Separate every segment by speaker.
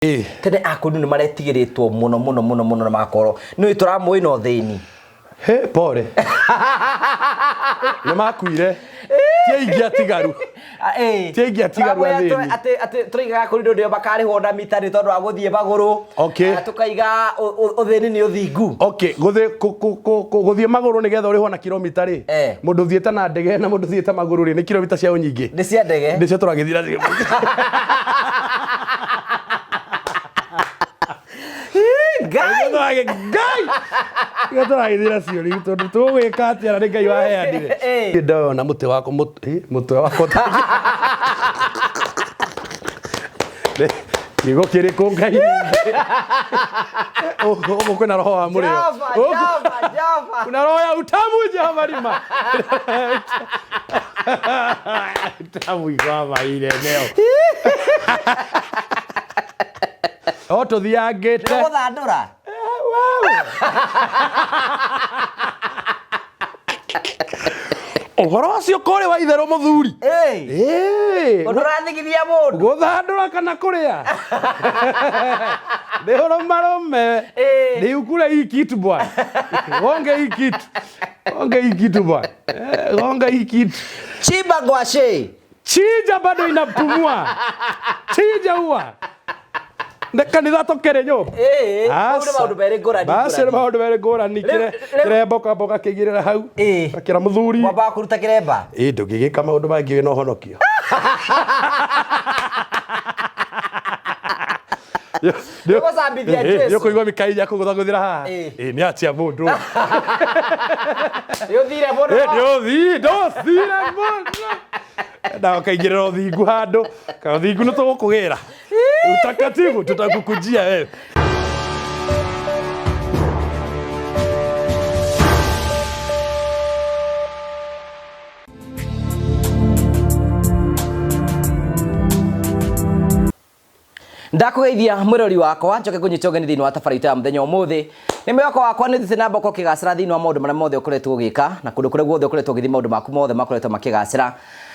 Speaker 1: Tene akũrũ nĩ maretigĩrĩtwo mũno mũno mũno mũno na magakorwo nĩ tũramũĩ na ũthĩni.
Speaker 2: He, pole. Nĩ makuire. Ti aingĩ atigaru. Ti aingĩ atigaru athĩni.
Speaker 1: Atĩ atĩ tũraigaga akũrũ ndĩ makarĩhwo na mita nĩ tondũ wa gũthiĩ magũrũ.
Speaker 2: Okay.
Speaker 1: Tũkaiga ũthĩni nĩ ũthingu.
Speaker 2: Okay, gũthĩ gũthiĩ magũrũ nĩgetha ũrĩhwo na kilomita rĩ. Mũndũ ũthiĩte na ndege na mũndũ ũthiĩte magũrũ rĩ, nĩ kilomita cia ũnyingĩ.
Speaker 1: Nĩ cia ndege.
Speaker 2: Nĩcio tũragĩthiĩ nacio.
Speaker 1: Ngai!
Speaker 2: Ngai! Ngai tũragĩthiĩ nacio rĩu tondũ tũgwĩka atĩa na nĩ Ngai waheanire. Ndona mũtĩ wakwa mũtwe wakwa kiugo kĩrĩkũ Ngai ũguo kwĩna roho wa mũrĩo.
Speaker 1: Jehova, Jehova, Jehova.
Speaker 2: Kuna roho ya utamu Jehova rima. Utamu iko ile leo. O tũthiangĩte.
Speaker 1: Nĩgũthandũra.
Speaker 2: Ũhoro ũcio kũrĩ wa itherũ mũthuri.
Speaker 1: Ĩĩ. Ũndũ ũrathigithia mũndũ.
Speaker 2: Gũthandũra kana kũrĩa? Nĩ ũrũmarũme. Nĩ ukule hii kitu bwana. Gonge hii kitu. Gonge hii kitu bwana. Gonga hii kitu.
Speaker 1: Chimba ngwacĩ.
Speaker 2: Chinja bado inapumua. Chinja huwa. Nĩ kanitha tũkĩrĩ nyũmba.
Speaker 1: Ĩĩ, mau nĩ maũndũ merĩ ngũrani
Speaker 2: Macio nĩ
Speaker 1: ngũrani.
Speaker 2: maũndũ merĩ ngũrani. Kĩremba ũkamba ũgakĩigĩrĩra hau. Ũgakĩra mũthuri.
Speaker 1: Wambaga kũruta kĩremba.
Speaker 2: Ĩĩ ndũngĩgĩka maũndũ mangĩ wĩna ũhonokio.
Speaker 1: Nĩũgũcambithia Jesũ.
Speaker 2: Nĩũkũigua mĩkaija kũgũthagũthĩra haha. Ĩĩ nĩ atia mũndũ.
Speaker 1: Nĩũthire mũno.
Speaker 2: Nĩũthire ndũthire mũno. Na ũkaigĩrĩra ũthingu handũ. Ka ũthingu nĩ tũgũkũgĩra. Utakatifu tutakukujia wewe.
Speaker 1: Ndakũgeithia mwĩrori wakwa njoke ngũnyite ũgeni thĩinĩ wa tabarĩra itũ ya mũthenya ũmũthĩ. Nĩ mwĩhoko wakwa nĩ ũthiĩte na mbere ũkĩgacĩra thĩinĩ wa maũndũ marĩa mothe ũkoretwo ũgĩka na kũndũ kũrĩa guothe ũkoretwo ũgĩthiĩ maũndũ maku mothe makoretwo makĩgacĩra.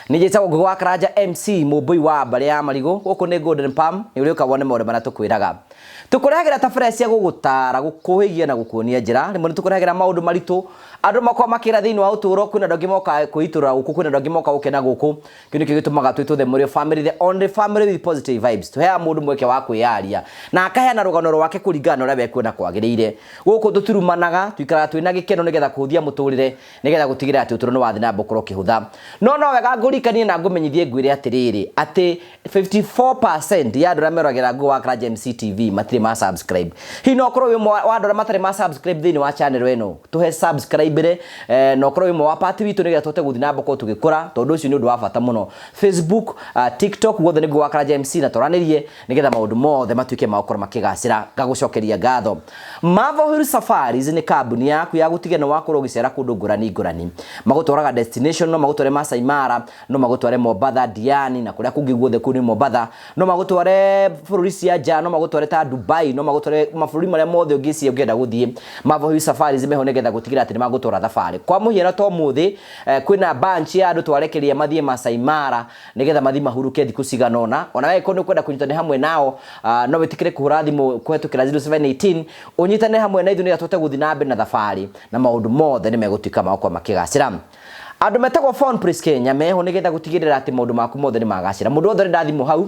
Speaker 1: Niĩ njĩtagwo Ngũgĩ wa Karanja MC mũmbũi wa mbarĩ ya marigũ. Gũkũ nĩ Golden Palm, nĩ ũrĩũka wone maũndũ marĩa tũkwĩraga. Tũkũrehagĩra tabarĩra cia gũgũtara, gũkũhĩgia na gũkuonia njĩra. Rĩmwe nĩ tũkũrehagĩra maũndũ maritũ andũ makoragwo makĩra thĩinĩ wa ũtũũro. Kwĩna andũ angĩ mokaga kwĩitũrũra gũkũ, kwĩna andũ angĩ mokaga gũkena gũkũ. Kĩu nĩkĩo gĩtũmaga twĩtwo The Mũrĩo Family, the only family with positive vibes. Tũheaga mũndũ mweke wa kwĩyaria na akaheana rũgano rwake kũringana na ũrĩa we ekuona kwagĩrĩire. Gũkũ tũtirumanaga, tuikaraga twĩna gĩkeno nĩgetha kũhũthia mũtũrĩre, nĩgetha gũtigĩrĩra atĩ ũtũũro nĩ wathiĩ na mbere gũkorwo ũkĩhũtha. No no wega ngũririkanie na ngũmenyithie ngwĩre atĩrĩrĩ, atĩ 54% ya andũ arĩa meroragĩra Ngũgĩ wa Karanja MC TV matirĩ ma subscribe. Hihi no ũkorwo wĩ ũmwe wa andũ arĩa matarĩ ma subscribe thĩinĩ wa channel ĩno? Tũhe subscribe rĩ, na ũkorwo wĩ ũmwe wa part witũ nĩgetha tũhote gũthiĩ na mbere gũkorwo tũgĩkũra, tondũ ũcio nĩ ũndũ wa bata mũno. Facebook, TikTok, guothe nĩ Ngũgĩ wa Karanja MC na twaranĩrie nĩgetha maũndũ mothe matuĩke ma gũkorwo makĩgacĩra. Ngagũcokeria ngatho. Marvel Hill Safaris nĩ kambuni yaku ya gũtigĩrĩra nĩ wakorwo ũgĩcera kũndũ ngũrani ngũrani. Magũtwaraga destination, no magũtware Masai Mara, no magũtware Mombatha, Diani na kũrĩa kũngĩ guothe kũu nĩ Mombatha, no magũtware bũrũri cia nja, no magũtware ta Dubai, no magũtware mabũrũri marĩa mothe ũngĩciria ũngĩenda gũthiĩ. Marvel Hill Safaris meho nĩgetha gũtigĩrĩra atĩ nĩ magũtwara thabarĩ. Kwa mũhiano ta ũmũthĩ kwĩna bunch ya andũ twarekereria mathiĩ Masai Mara nĩgetha mathiĩ mahurũke thikũ cigana ũna. Ona we angĩkorwo nĩ ũkwenda kũnyitanĩra hamwe nao, no wĩtĩkĩre kũhũra thimũ kũhetũkĩra 0718 ũnyitanĩre hamwe na ithuĩ nĩgetha tũhote gũthiĩ na mbere na thabarĩ na maũndũ mothe nĩ megũtuĩka ma gũkorwo makĩgacĩra. Andũ metagwo Phone Place Kenya meho nĩgetha gũtigĩrĩra atĩ maũndũ maku mothe nĩ magacĩra. Mũndũ wothe ũrenda thimũ hau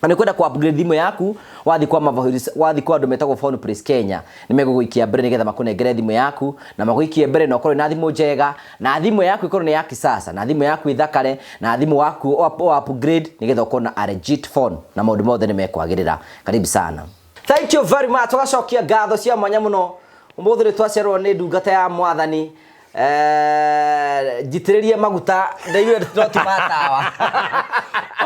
Speaker 1: na nĩ kwenda ku upgrade thimũ yaku wathiĩ kwa Mavahuri, wathiĩ kwa andũ metagwo Phone Place Kenya nĩ megũgũikia mbere nĩgetha makũnengere thimũ yaku na magũikie mbere na ũkorwo na thimũ njega na thimũ yaku ĩkorwo nĩ ya kisasa na thimũ yaku ĩthakare na thimũ waku o upgrade nĩgetha ũkorwo na a legit phone na maũndũ mothe nĩ mekwagĩrĩra. Karibu sana. Thank you very much. Tũgacokia ngatho cia mwanya mũno. Ũmũthĩ nĩ twacererwo nĩ ndungata ya Mwathani. Njitĩrĩrie maguta ndaiguire no ti matawa.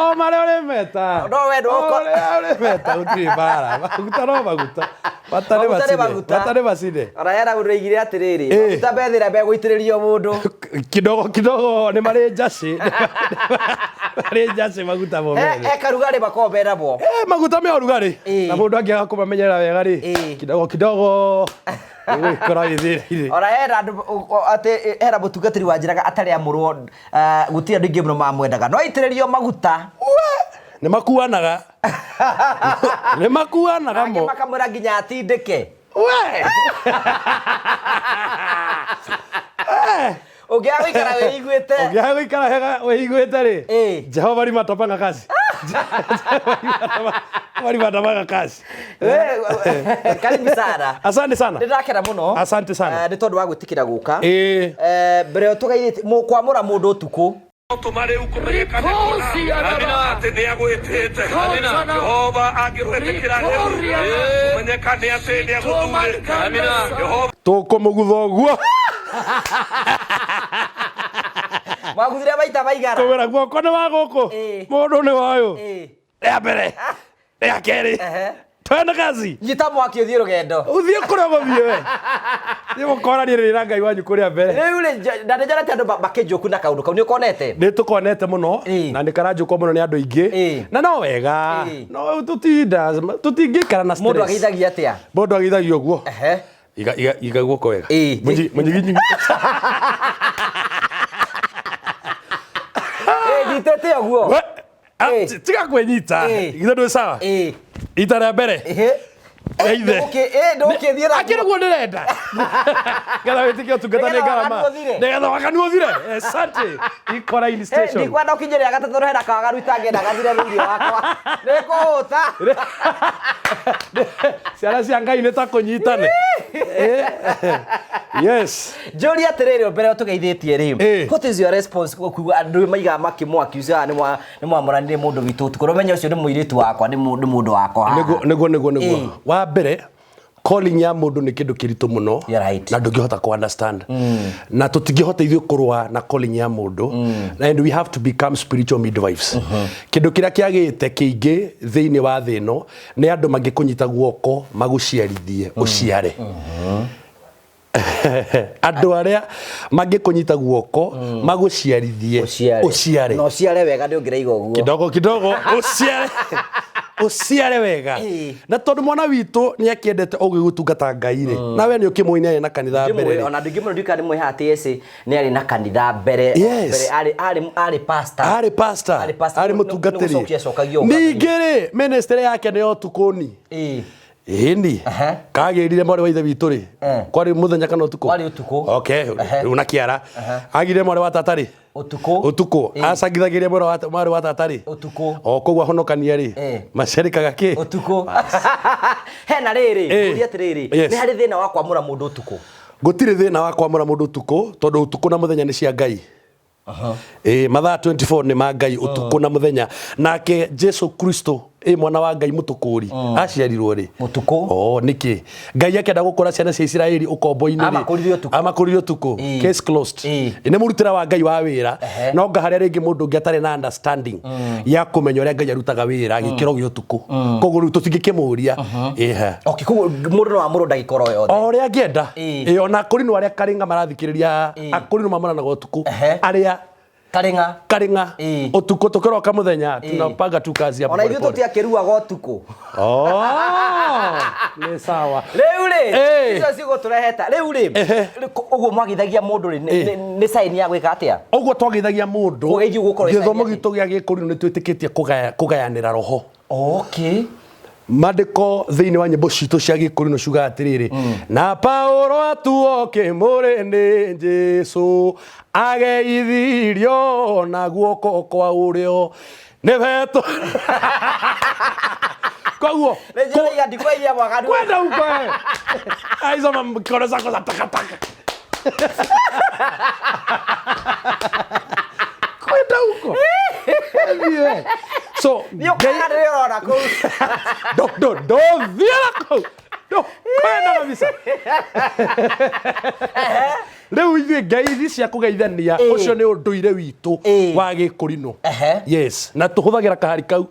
Speaker 2: O marĩa ũrĩmeta.
Speaker 1: No we ndũ-
Speaker 2: O ũrĩa ũrĩmeta gũtirĩ mbara. Maguta no maguta. Bata nĩ
Speaker 1: Maguta nĩ
Speaker 2: macine.
Speaker 1: maguta.
Speaker 2: Bata nĩ macine.
Speaker 1: Ona hena mũndũ oigire atĩrĩrĩ, maguta methĩra megũitĩrĩrio mũndũ.
Speaker 2: Kidogo kidogo nĩ marĩ njacĩ. Marĩ njacĩ maguta mo mene.
Speaker 1: He karugarĩ makoragwo menamo.
Speaker 2: Maguta me ũrugarĩ. Na mũndũ angĩaga kũmamenyerera wega rĩ, kidogo kidogo ĩgũgĩkora wĩ thĩna-inĩ.
Speaker 1: Ona hena andũ atĩ hena mũtungatĩri wanjĩraga atarĩ amũrwo, gũtirĩ andũ aingĩ mũno mamwendaga. No aitĩrĩrio maguta.
Speaker 2: Nĩ makuanaga, nĩ makuanaga.
Speaker 1: Angĩ
Speaker 2: mo
Speaker 1: makamwĩra nginya atindĩke.
Speaker 2: We.
Speaker 1: Ũngĩaga gũikara wĩiguĩte.
Speaker 2: Ũngĩaga gũikara wega wĩiguĩte rĩ, Jehova rimatapanga kazi, Jehova rimatapanga kazi.
Speaker 1: Karibu sana.
Speaker 2: Asante sana.
Speaker 1: Nĩ ndakena mũno.
Speaker 2: Asante sana.
Speaker 1: Nĩ tondũ wa gwĩtĩkĩra gũka.
Speaker 2: Ĩĩ.
Speaker 1: Mbere ĩyo tũgeithĩtie kwamũra mũndũ ũtukũ.
Speaker 3: Tũma rĩu kũmenyekane kũna atĩ nĩ agwĩtĩte. Jehova angĩgwĩtĩkĩra rĩu kũmenyekane atĩ nĩ agũthurĩte. Jehova
Speaker 2: Tũkũmũgutha ũguo.
Speaker 1: Mwaguthire maita maigana?
Speaker 2: Kũwĩra guoko nĩ wa gũkũ, mũndũ nĩ wa ũyũ. Rĩa mbere, rĩa kerĩ, twende kazi.
Speaker 1: Nyita mwaki ũthiĩ rũgendo.
Speaker 2: Ũthiĩ kũrĩa ũgũthiĩ we, thiĩ mũkoranĩrĩra na Ngai wanyu kũrĩa mbere.
Speaker 1: Rĩu rĩ, na nĩ njonete andũ makĩnjũku na kaũndũ kau, nĩ ũkonete?
Speaker 2: Nĩ tũkonete mũno na nĩ karanjũkwo mũno nĩ andũ aingĩ, na no wega no tũtinda tũtingĩikara na
Speaker 1: Mũndũ
Speaker 2: stress.
Speaker 1: ageithagia atĩa?
Speaker 2: Mũndũ ageithagia ũguo. Iga iga iga guoko wega. Mũnyiginyigi.
Speaker 1: Nyitĩte ũguo.
Speaker 2: We, ah, tiga kwĩnyita. Githĩ ndwĩ sawa? Ita rĩa mbere. Rĩa ithe.
Speaker 1: Ndũkĩthiĩ na
Speaker 2: Akĩrĩ guo ndĩrenda. Nĩgetha wĩtĩkie ũtungata nĩ
Speaker 1: Nĩgetha
Speaker 2: ngarama.
Speaker 1: waganu ũthire.
Speaker 2: Nĩgetha waganu ũthire. Asante. Ikoraini station.
Speaker 1: Ndikwenda ũkinyĩre gatatũ tondũ hena kawaganu itangĩenda gathire thĩinĩ wakwa. Nĩ kũhũta.
Speaker 2: Ciana cia Ngai nĩ ta kũnyitane. Yes.
Speaker 1: Njũrie atĩrĩrĩ, mbere tũgeithĩtie rĩ, what is your response kuga andũ maigaga makĩmwaki ũcio haha nĩ mwamũranire mũndũ witũ ũtukũ, ũmenye ũcio nĩ mũirĩtu wakwa, nĩ mũndũ wakwa haha.
Speaker 2: Nĩguo. Wa mbere, calling ya mũndũ nĩ kĩndũ kĩritũ mũno na ndũngĩhota kũ understand, na tũtingĩhota ithuĩ kũrũa na calling ya mũndũ, and we have to become spiritual midwives. Kĩndũ kĩrĩa kĩagĩte kĩingĩ thĩinĩ wa thĩ ĩno nĩ andũ mangĩkũnyita guoko magũciarithie ũciare. Andũ arĩa mangĩkũnyita guoko magũciarithie ũciare.
Speaker 1: Na ũciare wega, ndũngĩraiga ũguo.
Speaker 2: Kidogo kidogo, ũciare, ũciare wega. Na tondũ mwana witũ nĩ akĩendete ũgĩ gũtungata Ngai rĩ, nawe nĩ ũkĩmũĩ nĩ arĩ na kanitha mbere rĩ.
Speaker 1: Ona andũ aingĩ mũno ndikana nĩ mwĩhaga atĩ eci nĩ arĩ na kanitha mbere.
Speaker 2: Yes.
Speaker 1: Mbere arĩ pastor.
Speaker 2: Arĩ pastor.
Speaker 1: Arĩ pastor.
Speaker 2: Arĩ
Speaker 1: Nĩ
Speaker 2: mũtungatĩri.
Speaker 1: gũcokia acokagia ũguo.
Speaker 2: Ningĩ rĩ, ministry yake nĩ ya ũtukũni. Ĩni kagĩrire mwarĩ wa ithe witũ rĩ, kwarĩ mũthenya kana ũtukũ?
Speaker 1: Kwarĩ ũtukũ.
Speaker 2: Okay, rĩu na kĩara agire mwarĩ wa tata rĩ?
Speaker 1: Ũtukũ.
Speaker 2: Ũtukũ. Acangithagĩria mwarĩ wa tata rĩ?
Speaker 1: Ũtukũ.
Speaker 2: O koguo ahonokania rĩ, macerekaga kĩ?
Speaker 1: Ũtukũ. Hena rĩrĩ, ngũrie atĩrĩrĩ,
Speaker 2: Yes.
Speaker 1: nĩ harĩ thĩna wa kwamũra mũndũ ũtukũ?
Speaker 2: Gũtirĩ thĩna wa kwamũra mũndũ ũtukũ, tondũ ũtukũ na mũthenya nĩ cia Ngai. Ĩ mathaa 24 nĩ ma Ngai, ũtukũ na mũthenya. Nake Jesu Kristo, ĩ mwana wa Ngai mũtũkũri, aciarirwo rĩ?
Speaker 1: Ũtukũ.
Speaker 2: O nĩkĩ Ngai akĩenda gũkũra ciana cia Isiraeli ũkombo-inĩ rĩ?
Speaker 1: Amakũririe ũtukũ.
Speaker 2: Amakũririe ũtukũ. Case closed. Nĩ mũrutĩra wa Ngai wa wĩra, no nga harĩa rĩngĩ mũndũ ũngĩ atarĩ na understanding ya kũmenya ũrĩa Ngai arutaga wĩra gĩkĩro gĩa ũtukũ, koguo rĩu tũtingĩkĩmũria ĩha.
Speaker 1: Okay, koguo mũndũ no amũrwo ndagĩka oro yothe.
Speaker 2: O ũrĩa angĩenda. Ĩ ona akũrinũ arĩa karinga marathikĩrĩria, akũrinũ mamũranaga ũtukũ arĩa
Speaker 1: Karĩng'a.
Speaker 2: Karĩng'a ũtukũ, tũkĩroka mũthenya tunapanga tu kazi hapo
Speaker 1: Ona ithuĩ
Speaker 2: pole pole.
Speaker 1: tũtiakĩruaga ũtukũ.
Speaker 2: Oh, nĩ sawa.
Speaker 1: Rĩu rĩ, icio cigũtũreheta rĩu rĩ, ũguo mwagithagia mũndũ rĩ, nĩ sign ya gwĩka atĩa?
Speaker 2: Ũguo twageithagia mũndũ,
Speaker 1: Kũgeithio gũkorwo
Speaker 2: gĩthomo
Speaker 1: ĩcaria
Speaker 2: gitũ gĩa gĩkũrinũ nĩ twĩtĩkĩtie kũgayanĩra roho.
Speaker 1: Okay.
Speaker 2: Mandĩko thĩinĩ wa nyĩmbo citũ cia gĩkũrinũ ciugaga atĩrĩrĩ, na Paulo atuo kĩmũrĩ nĩ Jesu, ageithirio na guoko kwa ũrĩo nĩ betũ. Koguo
Speaker 1: Rĩngĩ ndikwaigĩa mwaganu.
Speaker 2: Kwenda huko eh. Ah, hizo mkono zako za takataka. Kwenda huko. Thiĩ. So,
Speaker 1: Nĩ ũkaga nĩ ũrona kũu.
Speaker 2: Do do do thiĩ kũu. Do kwenda kabisa. Rĩu ithuĩ ngeithi cia kũgeithania, ũcio nĩ ũndũire witũ wa gĩkũrinũ. Yes, na tũhũthagĩra kahari kau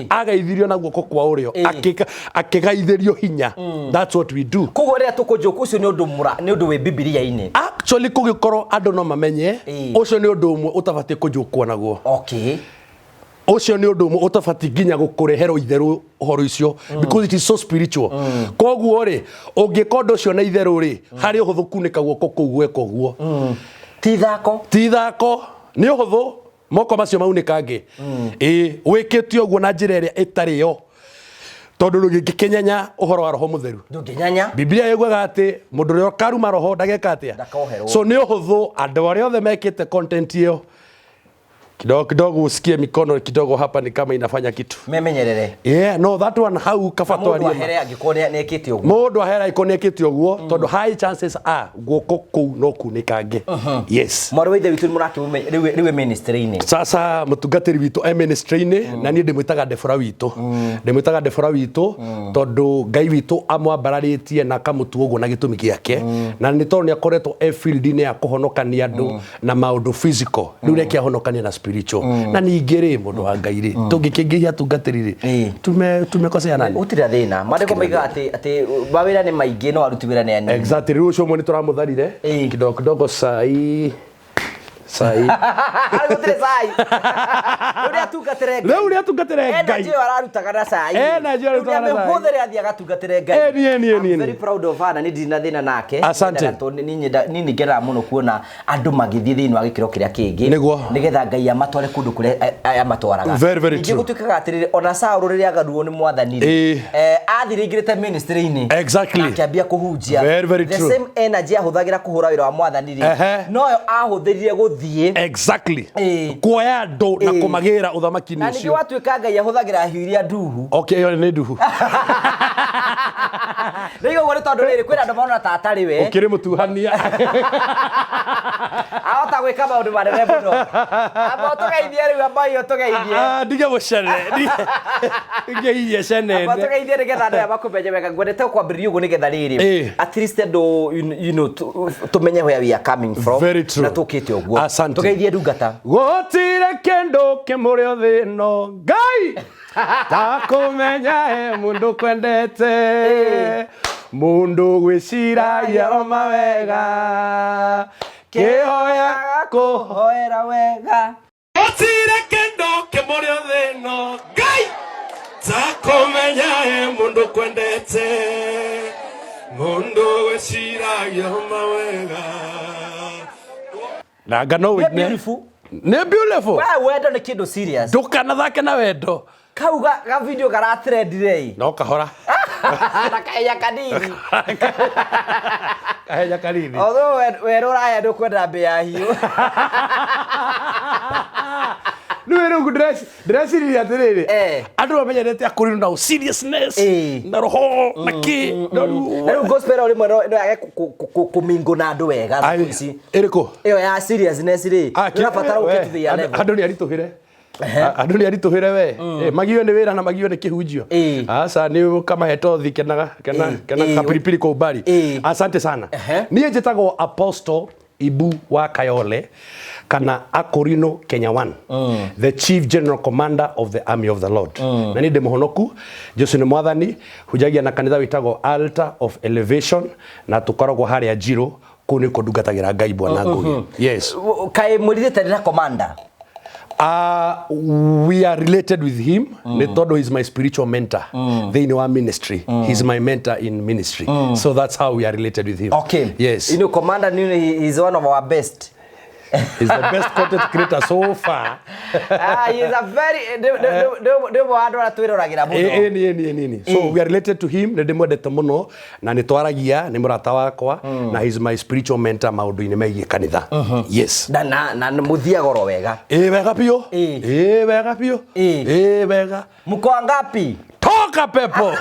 Speaker 2: ageithirio na guoko kwa ũrĩo, akĩgaithĩrio hinya. That's what we do.
Speaker 1: Koguo rĩrĩa tũkũnjũku ũcio nĩ ũndũ mũra, nĩ ũndũ wĩ Bibilia-inĩ.
Speaker 2: Actually kũgĩkorwo andũ no mamenye, ũcio nĩ ũndũ ũmwe ũtabatiĩ kũnjũkwo naguo.
Speaker 1: Okay.
Speaker 2: Ũcio nĩ ũndũ ũmwe ũtabatiĩ nginya gũkũreherwo itherũ ũhoro icio, because it is so spiritual. Koguo rĩ, ũngĩka ũndũ ũcio na itherũ rĩ, harĩ ũhũthũ kunĩka guoko kũu gweka ũguo.
Speaker 1: Ti ithako.
Speaker 2: Ti ithako, nĩ ũhũthũ. Moko macio maunĩkange. Ĩĩ, wĩkĩte ũguo na njĩra ĩrĩa ĩtarĩ yo, tondũ ndũngĩkĩnyenya ũhoro wa Roho Mũtheru.
Speaker 1: Ndũngĩnyanya.
Speaker 2: Biblia yugaga atĩ mũndũ ũrĩa ũkaruma roho ndageka atĩa?
Speaker 1: Ndakoherwo.
Speaker 2: So nĩ ũhũthũ andũ arĩa othe mekĩte content ĩyo, kidogo kidogo usikie mikono kidogo hapa ni kama inafanya kitu.
Speaker 1: Memenyerere.
Speaker 2: Yeah, no, that one hau kaba
Speaker 1: Mũndũ
Speaker 2: twarie ma.
Speaker 1: ahere angĩkorwo nĩekĩte ũguo.
Speaker 2: Mũndũ ahera iko nĩekĩte ũguo, tondũ high chances are guoko kũu no kunĩkange. Yes.
Speaker 1: Mwarĩ wa ithe witũ nĩ mũrakĩmũmenya rĩu rĩu e ministry-inĩ.
Speaker 2: Sasa mũtungatĩri witũ e ministry-inĩ, na niĩ ndĩmwĩtaga Debora witũ. Ndĩmwĩtaga Debora witũ tondũ Ngai witũ amwambararĩtie na akamũtua ũguo na gĩtũmi gĩake, na nĩ tondũ nĩ akoretwo e field-inĩ ya kũhonokania andũ na maũndũ physical. Rĩu reke ahonokanie na spiritual. Na ningĩ rĩ, mũndũ wa Ngai rĩ, tũngĩkĩingĩhia atungatĩri rĩ, tumekosea nani?
Speaker 1: Gũtirĩ thĩna. Maandĩko maigaga atĩ mawĩra nĩ maingĩ no aruti wĩra nĩ anini.
Speaker 2: Exactly. Rĩu ũcio ũmwe nĩ tũramũtharire kidogo kidogo sai sai.
Speaker 1: Gũtirĩ cai. Rĩu nĩ atungatĩre Ngai.
Speaker 2: Rĩu nĩ atungatĩre Ngai.
Speaker 1: Energy ĩyo ararutaga na cai.
Speaker 2: Energy ĩyo ararutaga na cai.
Speaker 1: Mĩhũthĩre athiĩ agatungatĩre Ngai.
Speaker 2: Eni, eni, eni,
Speaker 1: I'm
Speaker 2: eni.
Speaker 1: very proud of her na nĩ ndirĩ na thĩna nake.
Speaker 2: Asante.
Speaker 1: Nyendaga tondũ nĩ ngenaga mũno kuona andũ magĩthiĩ thĩinĩ wa gĩkĩro kĩrĩa kĩngĩ.
Speaker 2: Nĩguo.
Speaker 1: Nĩgetha Ngai amatware kũndũ kũrĩa amatwaraga.
Speaker 2: Very, very
Speaker 1: Ningĩ
Speaker 2: true.
Speaker 1: gũtuĩkaga atĩrĩrĩ, ona Saũlũ rĩrĩa agaruo nĩ mwathani rĩ, athire aingĩrĩte ministry-inĩ.
Speaker 2: Exactly.
Speaker 1: Na akĩambia kũhunjia.
Speaker 2: Very, very
Speaker 1: The
Speaker 2: true.
Speaker 1: same energy ahũthagĩra kũhũra wĩra wa mwathani rĩ, noyo ahũthĩrire gũthiĩ.
Speaker 2: Exactly. Kuoya andũ na kũmagĩra ũthamaki-inĩ
Speaker 1: Na ningĩ
Speaker 2: ũcio.
Speaker 1: watuĩka Ngai ahũthagĩra hiũ iria nduhu.
Speaker 2: Okay, ĩyo nĩ nduhu.
Speaker 1: Rĩu ũguo nĩ tondũ rĩrĩ, kwĩna andũ marona ta atarĩ we.
Speaker 2: Ũkĩrĩ mũtuhania.
Speaker 1: Ahota gwĩka maũndũ manene mũno. Amba ũtũgeithie rĩu, amba ĩyo ũtũgeithie.
Speaker 2: Ah, ndige mũcene. Ndige cene.
Speaker 1: Amba ũtũgeithie nĩgetha andũ aya makũmenye wega. Ngwendete kwambĩrĩria ũguo nĩgetha rĩrĩ, at least andũ, you know, tũmenye where we are coming from.
Speaker 2: Very true.
Speaker 1: Na tũkĩte ũguo.
Speaker 2: Asante.
Speaker 1: Tũgeithie ndungata.
Speaker 2: Gũtirĩ kĩndũ kĩmũrĩ thĩ ĩno Ngai ta kũmenya he mũndũ kwendete, mũndũ gwĩciragia o mawega, kĩhoya
Speaker 1: kũhoera wega.
Speaker 3: Gũtirĩ kĩndũ kĩmũrĩ thĩ ĩno Ngai ta kũmenya he mũndũ kwendete, mũndũ gwĩciragia o mawega.
Speaker 2: Na nga no
Speaker 1: Nĩ
Speaker 2: wĩine.
Speaker 1: beautiful.
Speaker 2: Nĩ beautiful.
Speaker 1: We wendo nĩ kĩndũ serious.
Speaker 2: Ndũkanathake na wendo.
Speaker 1: Kau ga video garatrendire ĩ.
Speaker 2: No kahora.
Speaker 1: Na kahenya kanini.
Speaker 2: Kahenya kanini.
Speaker 1: Although werũ ũraya ndũkwenda mbĩa hiũ.
Speaker 2: Rĩu rĩu ndĩreciririe atĩrĩrĩ, andũ mamenyerete akũrinũ na seriousness na roho na kĩ. No rĩu
Speaker 1: Na rĩu gospel o rĩmwe no yage kũmingo na andũ wega thikũ ici.
Speaker 2: Ĩrĩkũ?
Speaker 1: Ĩyo ya seriousness rĩ, nĩũrabatara ũke to their level.
Speaker 2: Andũ nĩ aritũhĩre. Andũ nĩ aritũhĩre we. Magio nĩ wĩra na magio nĩ kĩhunjio. Aca nĩ ũkamahe tothi kenaga kena kena kapilipili kwa umbali. Asante sana. Niĩ njĩtagwo Apostle Ibu wa Kayole kana Akorino Kenya One, the Chief General Commander of the Army of the Lord. Na niĩ ndĩ mũhonoku, Jesu nĩ mwathani, hunjagia na kanitha wĩtagwo Altar of Elevation na tũkoragwo harĩa Njirũ, kũu nĩkuo ndungatagĩra Ngai Bwana Ngũgĩ. Yes.
Speaker 1: Kaĩ mũrirĩte na commander?
Speaker 2: We are related with him. Nĩ tondũ he's my spiritual mentor thĩinĩ wa ministry. He's my mentor in ministry. So that's how we are related with him.
Speaker 1: Okay.
Speaker 2: Yes.
Speaker 1: You know, commander, he's one of our best.
Speaker 2: He's the best content creator so far.
Speaker 1: He is a very nĩ ũmwe wa andũ arĩa twĩroragĩra mũno.
Speaker 2: Ĩni, ĩni, ĩni, ĩni. So we are related to him, nĩ ndĩmwendete mũno na nĩ twaragia, nĩ mũrata wakwa na he's my spiritual mentor maũndũ-inĩ megiĩ kanitha. Yes.
Speaker 1: Na na na mũthiaga oro wega.
Speaker 2: Ĩ wega biũ. Ĩ wega biũ. Ĩ wega.
Speaker 1: Mko wangapi?
Speaker 2: Toka pepo.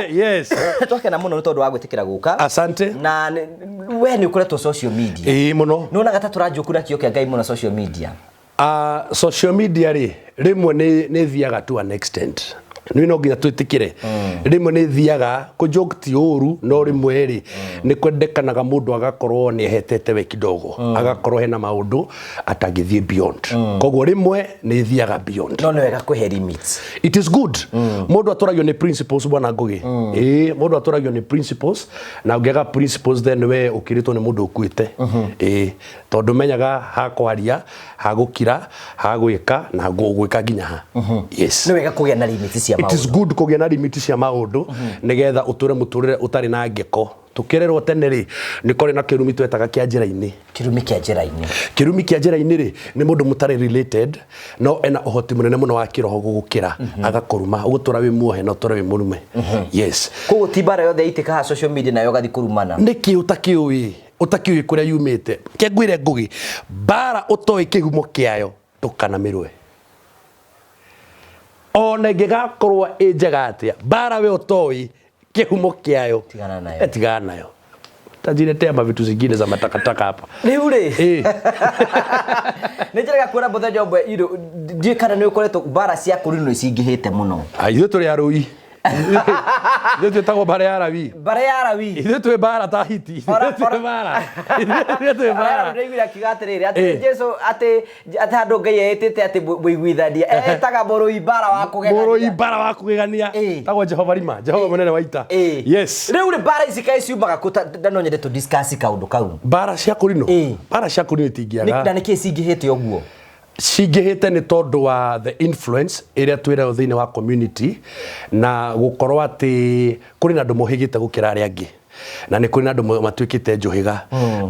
Speaker 2: Yes.
Speaker 1: Twakena mũno nĩ tondũ wa gwĩtĩkĩra gũka.
Speaker 2: Asante.
Speaker 1: Na we nĩ ũkoretwo social media.
Speaker 2: Ĩĩ mũno.
Speaker 1: Nĩ wonaga ta tũranjũku na kĩo kĩa Ngai mũno social media.
Speaker 2: Social media rĩ, rĩmwe nĩ thiaga to an extent. Nĩ no nginya twĩtĩkĩre. Rĩmwe nĩ thiaga kũ joke ti ũru, no rĩmwe rĩ, nĩ kwendekanaga mũndũ agakorwo nĩ ehetete we kidogo. Agakorwo hena maũndũ atangĩthiĩ beyond. Koguo rĩmwe nĩ thiaga beyond.
Speaker 1: No nĩ wega kũhe limits.
Speaker 2: It is good. Mũndũ atũragio nĩ principles bwana Ngũgĩ. Ĩĩ, mũndũ atũragio nĩ principles na ũngĩaga principles then we ũkĩrĩtwo nĩ mũndũ ũkuĩte. Ĩĩ, tondũ menyaga ha kwaria, ha gũkira, ha gwĩka na gũgwĩka nginya ha. Yes.
Speaker 1: Nĩ wega kũgĩa na limits cia
Speaker 2: It is
Speaker 1: maũndũ.
Speaker 2: good kũgĩa na limit cia maũndũ nĩgetha ũtũre mũtũrĩre ũtarĩ na ngeko. Tũkĩrerwo tene rĩ, nĩ kwarĩ na kĩrumi twetaga kĩa njĩra-inĩ.
Speaker 1: Kĩrumi kĩa njĩra-inĩ.
Speaker 2: Kĩrumi kĩa njĩra-inĩ rĩ, nĩ mũndũ mũtarĩ related, no ena ũhoti mũnene mũno wa kĩroho gũgũkĩra, agakũruma, ũgũtũra wĩ muohe na ũtũre wĩ mũrume. Yes.
Speaker 1: Koguo ti mbara yothe yaitĩka haha social media nayo ũgathiĩ kũrumana.
Speaker 2: Nĩkĩ ũtakĩũĩ? Ũtakĩũĩ kũrĩa yumĩte? Reke ngwĩre Ngũgĩ, mbara ũtoĩ kĩhumo kĩayo ndũkanamĩrũe. Ona ĩngĩgakorwo ĩ njega atĩa, mbara we ũtoĩ kĩhumo kĩayo
Speaker 1: Tigana nayo.
Speaker 2: Tigana nayo. Tajiletea mavitu zingine za matakataka hapa.
Speaker 1: Rĩu rĩ,
Speaker 2: Ĩ.
Speaker 1: nĩ njĩraga kuona mũthenya ũmwe irũ ndiũĩ kana nĩ ũkoretwo mbara cia kũrinwo cingĩhĩte mũno.
Speaker 2: Ah, ithuĩ tũrĩ arũi. Ithuĩ twĩtagwo mbara ya Arawi.
Speaker 1: Mbara ya Arawi.
Speaker 2: Ithuĩ twĩ mbara ta hiti. Ithuĩ twĩ mbara. Ithuĩ twĩ mbara.
Speaker 1: Ndĩraiguire akiuga atĩrĩrĩ atĩ Jesu atĩ atĩ handũ Ngai eĩtĩte atĩ mũiguithania etaga mũrũi mbara wa kũgegania.
Speaker 2: Mũrũi mbara wa kũgegania. Tagwo Jehova Rima, Jehova mũnene wa ita. Yes.
Speaker 1: Rĩu rĩ mbara ici kaĩ ciumaga kũ ta no nyende tũ discuss kaũndũ kau.
Speaker 2: Mbara cia kũrinũ. Mbara cia kũrinũ itingĩaga.
Speaker 1: Na nĩkĩ cingĩhĩte ũguo?
Speaker 2: Cingĩhĩte nĩ tondũ wa the influence ĩrĩa twĩnayo thĩinĩ wa community na gũkorwo atĩ kũrĩ na andũ mohĩgĩte gũkĩra arĩa angĩ na nĩ kũrĩ na andũ matuĩkĩte njũhĩga.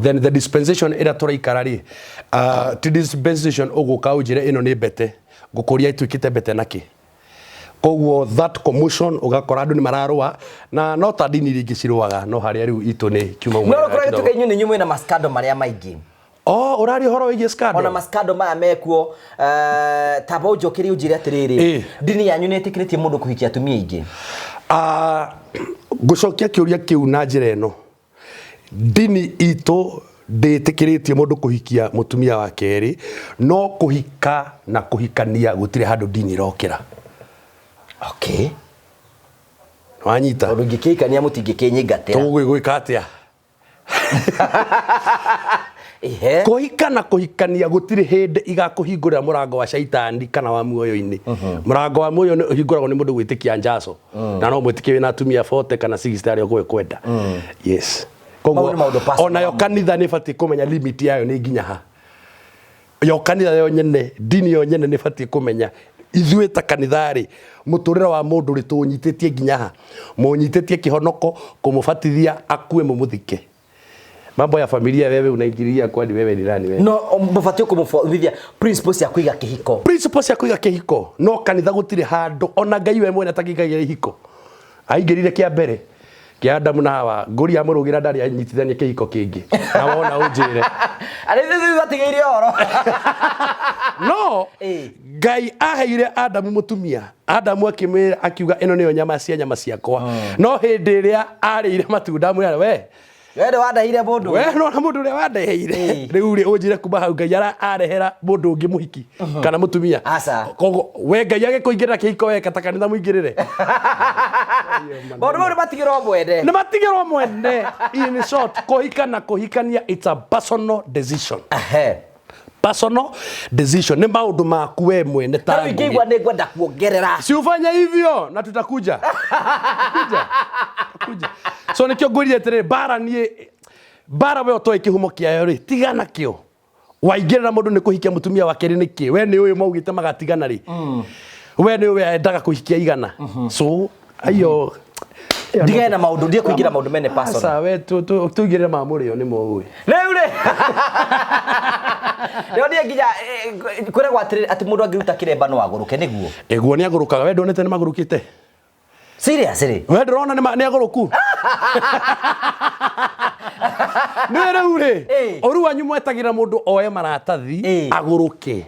Speaker 2: Then the dispensation ĩrĩa tũraikara rĩ, ti dispensation ũgũka ũnjĩre ĩno nĩ mbete, ngũkũria ĩtuĩkĩte mbete nakĩ? Koguo that commotion ũgakora andũ nĩ mararũa na no ta ndini iria ingĩ cirũaga no harĩa rĩu itũ nĩ kiuma
Speaker 1: No ũkora gĩtuĩka inyuĩ nĩ inyuĩ mwĩna mascandal marĩa maingĩ.
Speaker 2: Oh, ũraria ũhoro wĩgiĩ scandal?
Speaker 1: Ona mascandal maya mekuo, tamba ũnjokerie ũnjĩre atĩrĩrĩ, ndini yanyu nĩ ĩtĩkĩrĩtie mũndũ kũhikia atumia aingĩ?
Speaker 2: Ngũcokia kĩũria kĩu na njĩra ĩno. Ndini itũ ndĩtĩkĩrĩtie mũndũ kũhikia mũtumia wa kerĩ, no kũhika na kũhikania gũtirĩ handũ ndini ĩrokĩra.
Speaker 1: Okay.
Speaker 2: Wanyita?
Speaker 1: Tondũ ingĩkĩhikania mũtingĩkĩnyingatĩra.
Speaker 2: Tũgũgĩka atĩa?
Speaker 1: Ehe.
Speaker 2: Kũhika na kũhikania gũtirĩ hĩndĩ igakũhingũrĩra mũrango wa caitani kana wa muoyo-inĩ. Mũrango wa muoyo nĩ ũhingũragwo nĩ mũndũ gwĩtĩkia njaco. Na no mwĩtĩkie wĩna atumia 40 kana 60 arĩa ũkwenda. Yes. Koguo
Speaker 1: Mau nĩ maũndũ personal.
Speaker 2: onayo kanitha nĩ ĩbatiĩ kũmenya limit yayo nĩ nginya ha. Yo kanitha yo nyene, ndini yo nyene nĩ ĩbatiĩ kũmenya ithuĩ ta kanitha rĩ, mũtũrĩre wa mũndũ rĩ tũũnyitĩtie nginya ha. Mũũnyitĩtie kĩhonoko, kũmũbatithia, akue mũmũthike. Mambo ya familia wewe unaingililia kwani wewe ni nani wewe?
Speaker 1: No mũbatiĩ kũmũbundithia principles cia kũiga kĩhiko.
Speaker 2: Principles cia kũiga kĩhiko. No kanitha gũtirĩ handũ ona Ngai we mwene atangĩigagia ihiko. Aingĩrire kĩa mbere kĩa Adamu na Hawa, ngũri amũrũgĩra ndarĩ anyitithania kĩhiko kĩngĩ. Na wona ũnjĩre.
Speaker 1: Arĩ ithuĩ twatigĩire ũhoro.
Speaker 2: No Ngai aheire Adamu mũtumia. Adamu akĩmwĩra akiuga ĩno nĩyo nyama cia nyama ciakwa. No hĩndĩ ĩrĩa arĩire matunda amwĩra we
Speaker 1: We nĩ wandeheire mũndũ.
Speaker 2: We nĩ mũndũ ũrĩa wandeheire. Rĩu rĩ ũnjĩre kuma hau Ngai arehera mũndũ ũngĩ mũhiki kana mũtumia.
Speaker 1: Aca.
Speaker 2: Koguo we Ngai agĩkũingĩrĩra kĩhiko weka ta kanitha mũingĩrĩre.
Speaker 1: Maũndũ mau nĩ matigĩrwo mwene.
Speaker 2: Nĩ matigĩrwo mwene. In short, kũhika na kũhikania it's a personal decision. Personal decision nĩ maũndũ maku we mwene ta
Speaker 1: Rĩu ingĩigua nĩ ngwenda kuongerera.
Speaker 2: Si ufanye hivyo na tutakuja. Tutakuja. Tutakuja. So nikio ngwĩrire atĩrĩrĩ, mbara niĩ mbara we ũtoĩ kĩhumo kĩayo rĩ, tigana kĩo. Waingĩrĩra mũndũ nĩ kũhikia mũtumia wa kerĩ nĩkĩ? We nĩ ũĩ maugĩte magatigana rĩ. We nĩ ũĩ endaga kũhikia igana. So aiyo
Speaker 1: Ndigane na maũndũ, ndige kũingĩra maũndũ mene personal.
Speaker 2: Aca, we tũingĩrĩre ma mũrĩo nĩ moĩ.
Speaker 1: Rĩu rĩ. Rĩu niĩ nginya kwĩragwo atĩrĩrĩ atĩ mũndũ angĩruta kĩremba no agũrũke nĩguo.
Speaker 2: Ĩguo nĩ agũrũkaga, we ndonete nĩ magũrũkĩte.
Speaker 1: Serious rĩ?
Speaker 2: We ndũrona nĩ agũrũku. Nĩ rĩu rĩ, ũru wanyu mwetagĩra mũndũ oe maratathi agũrũke.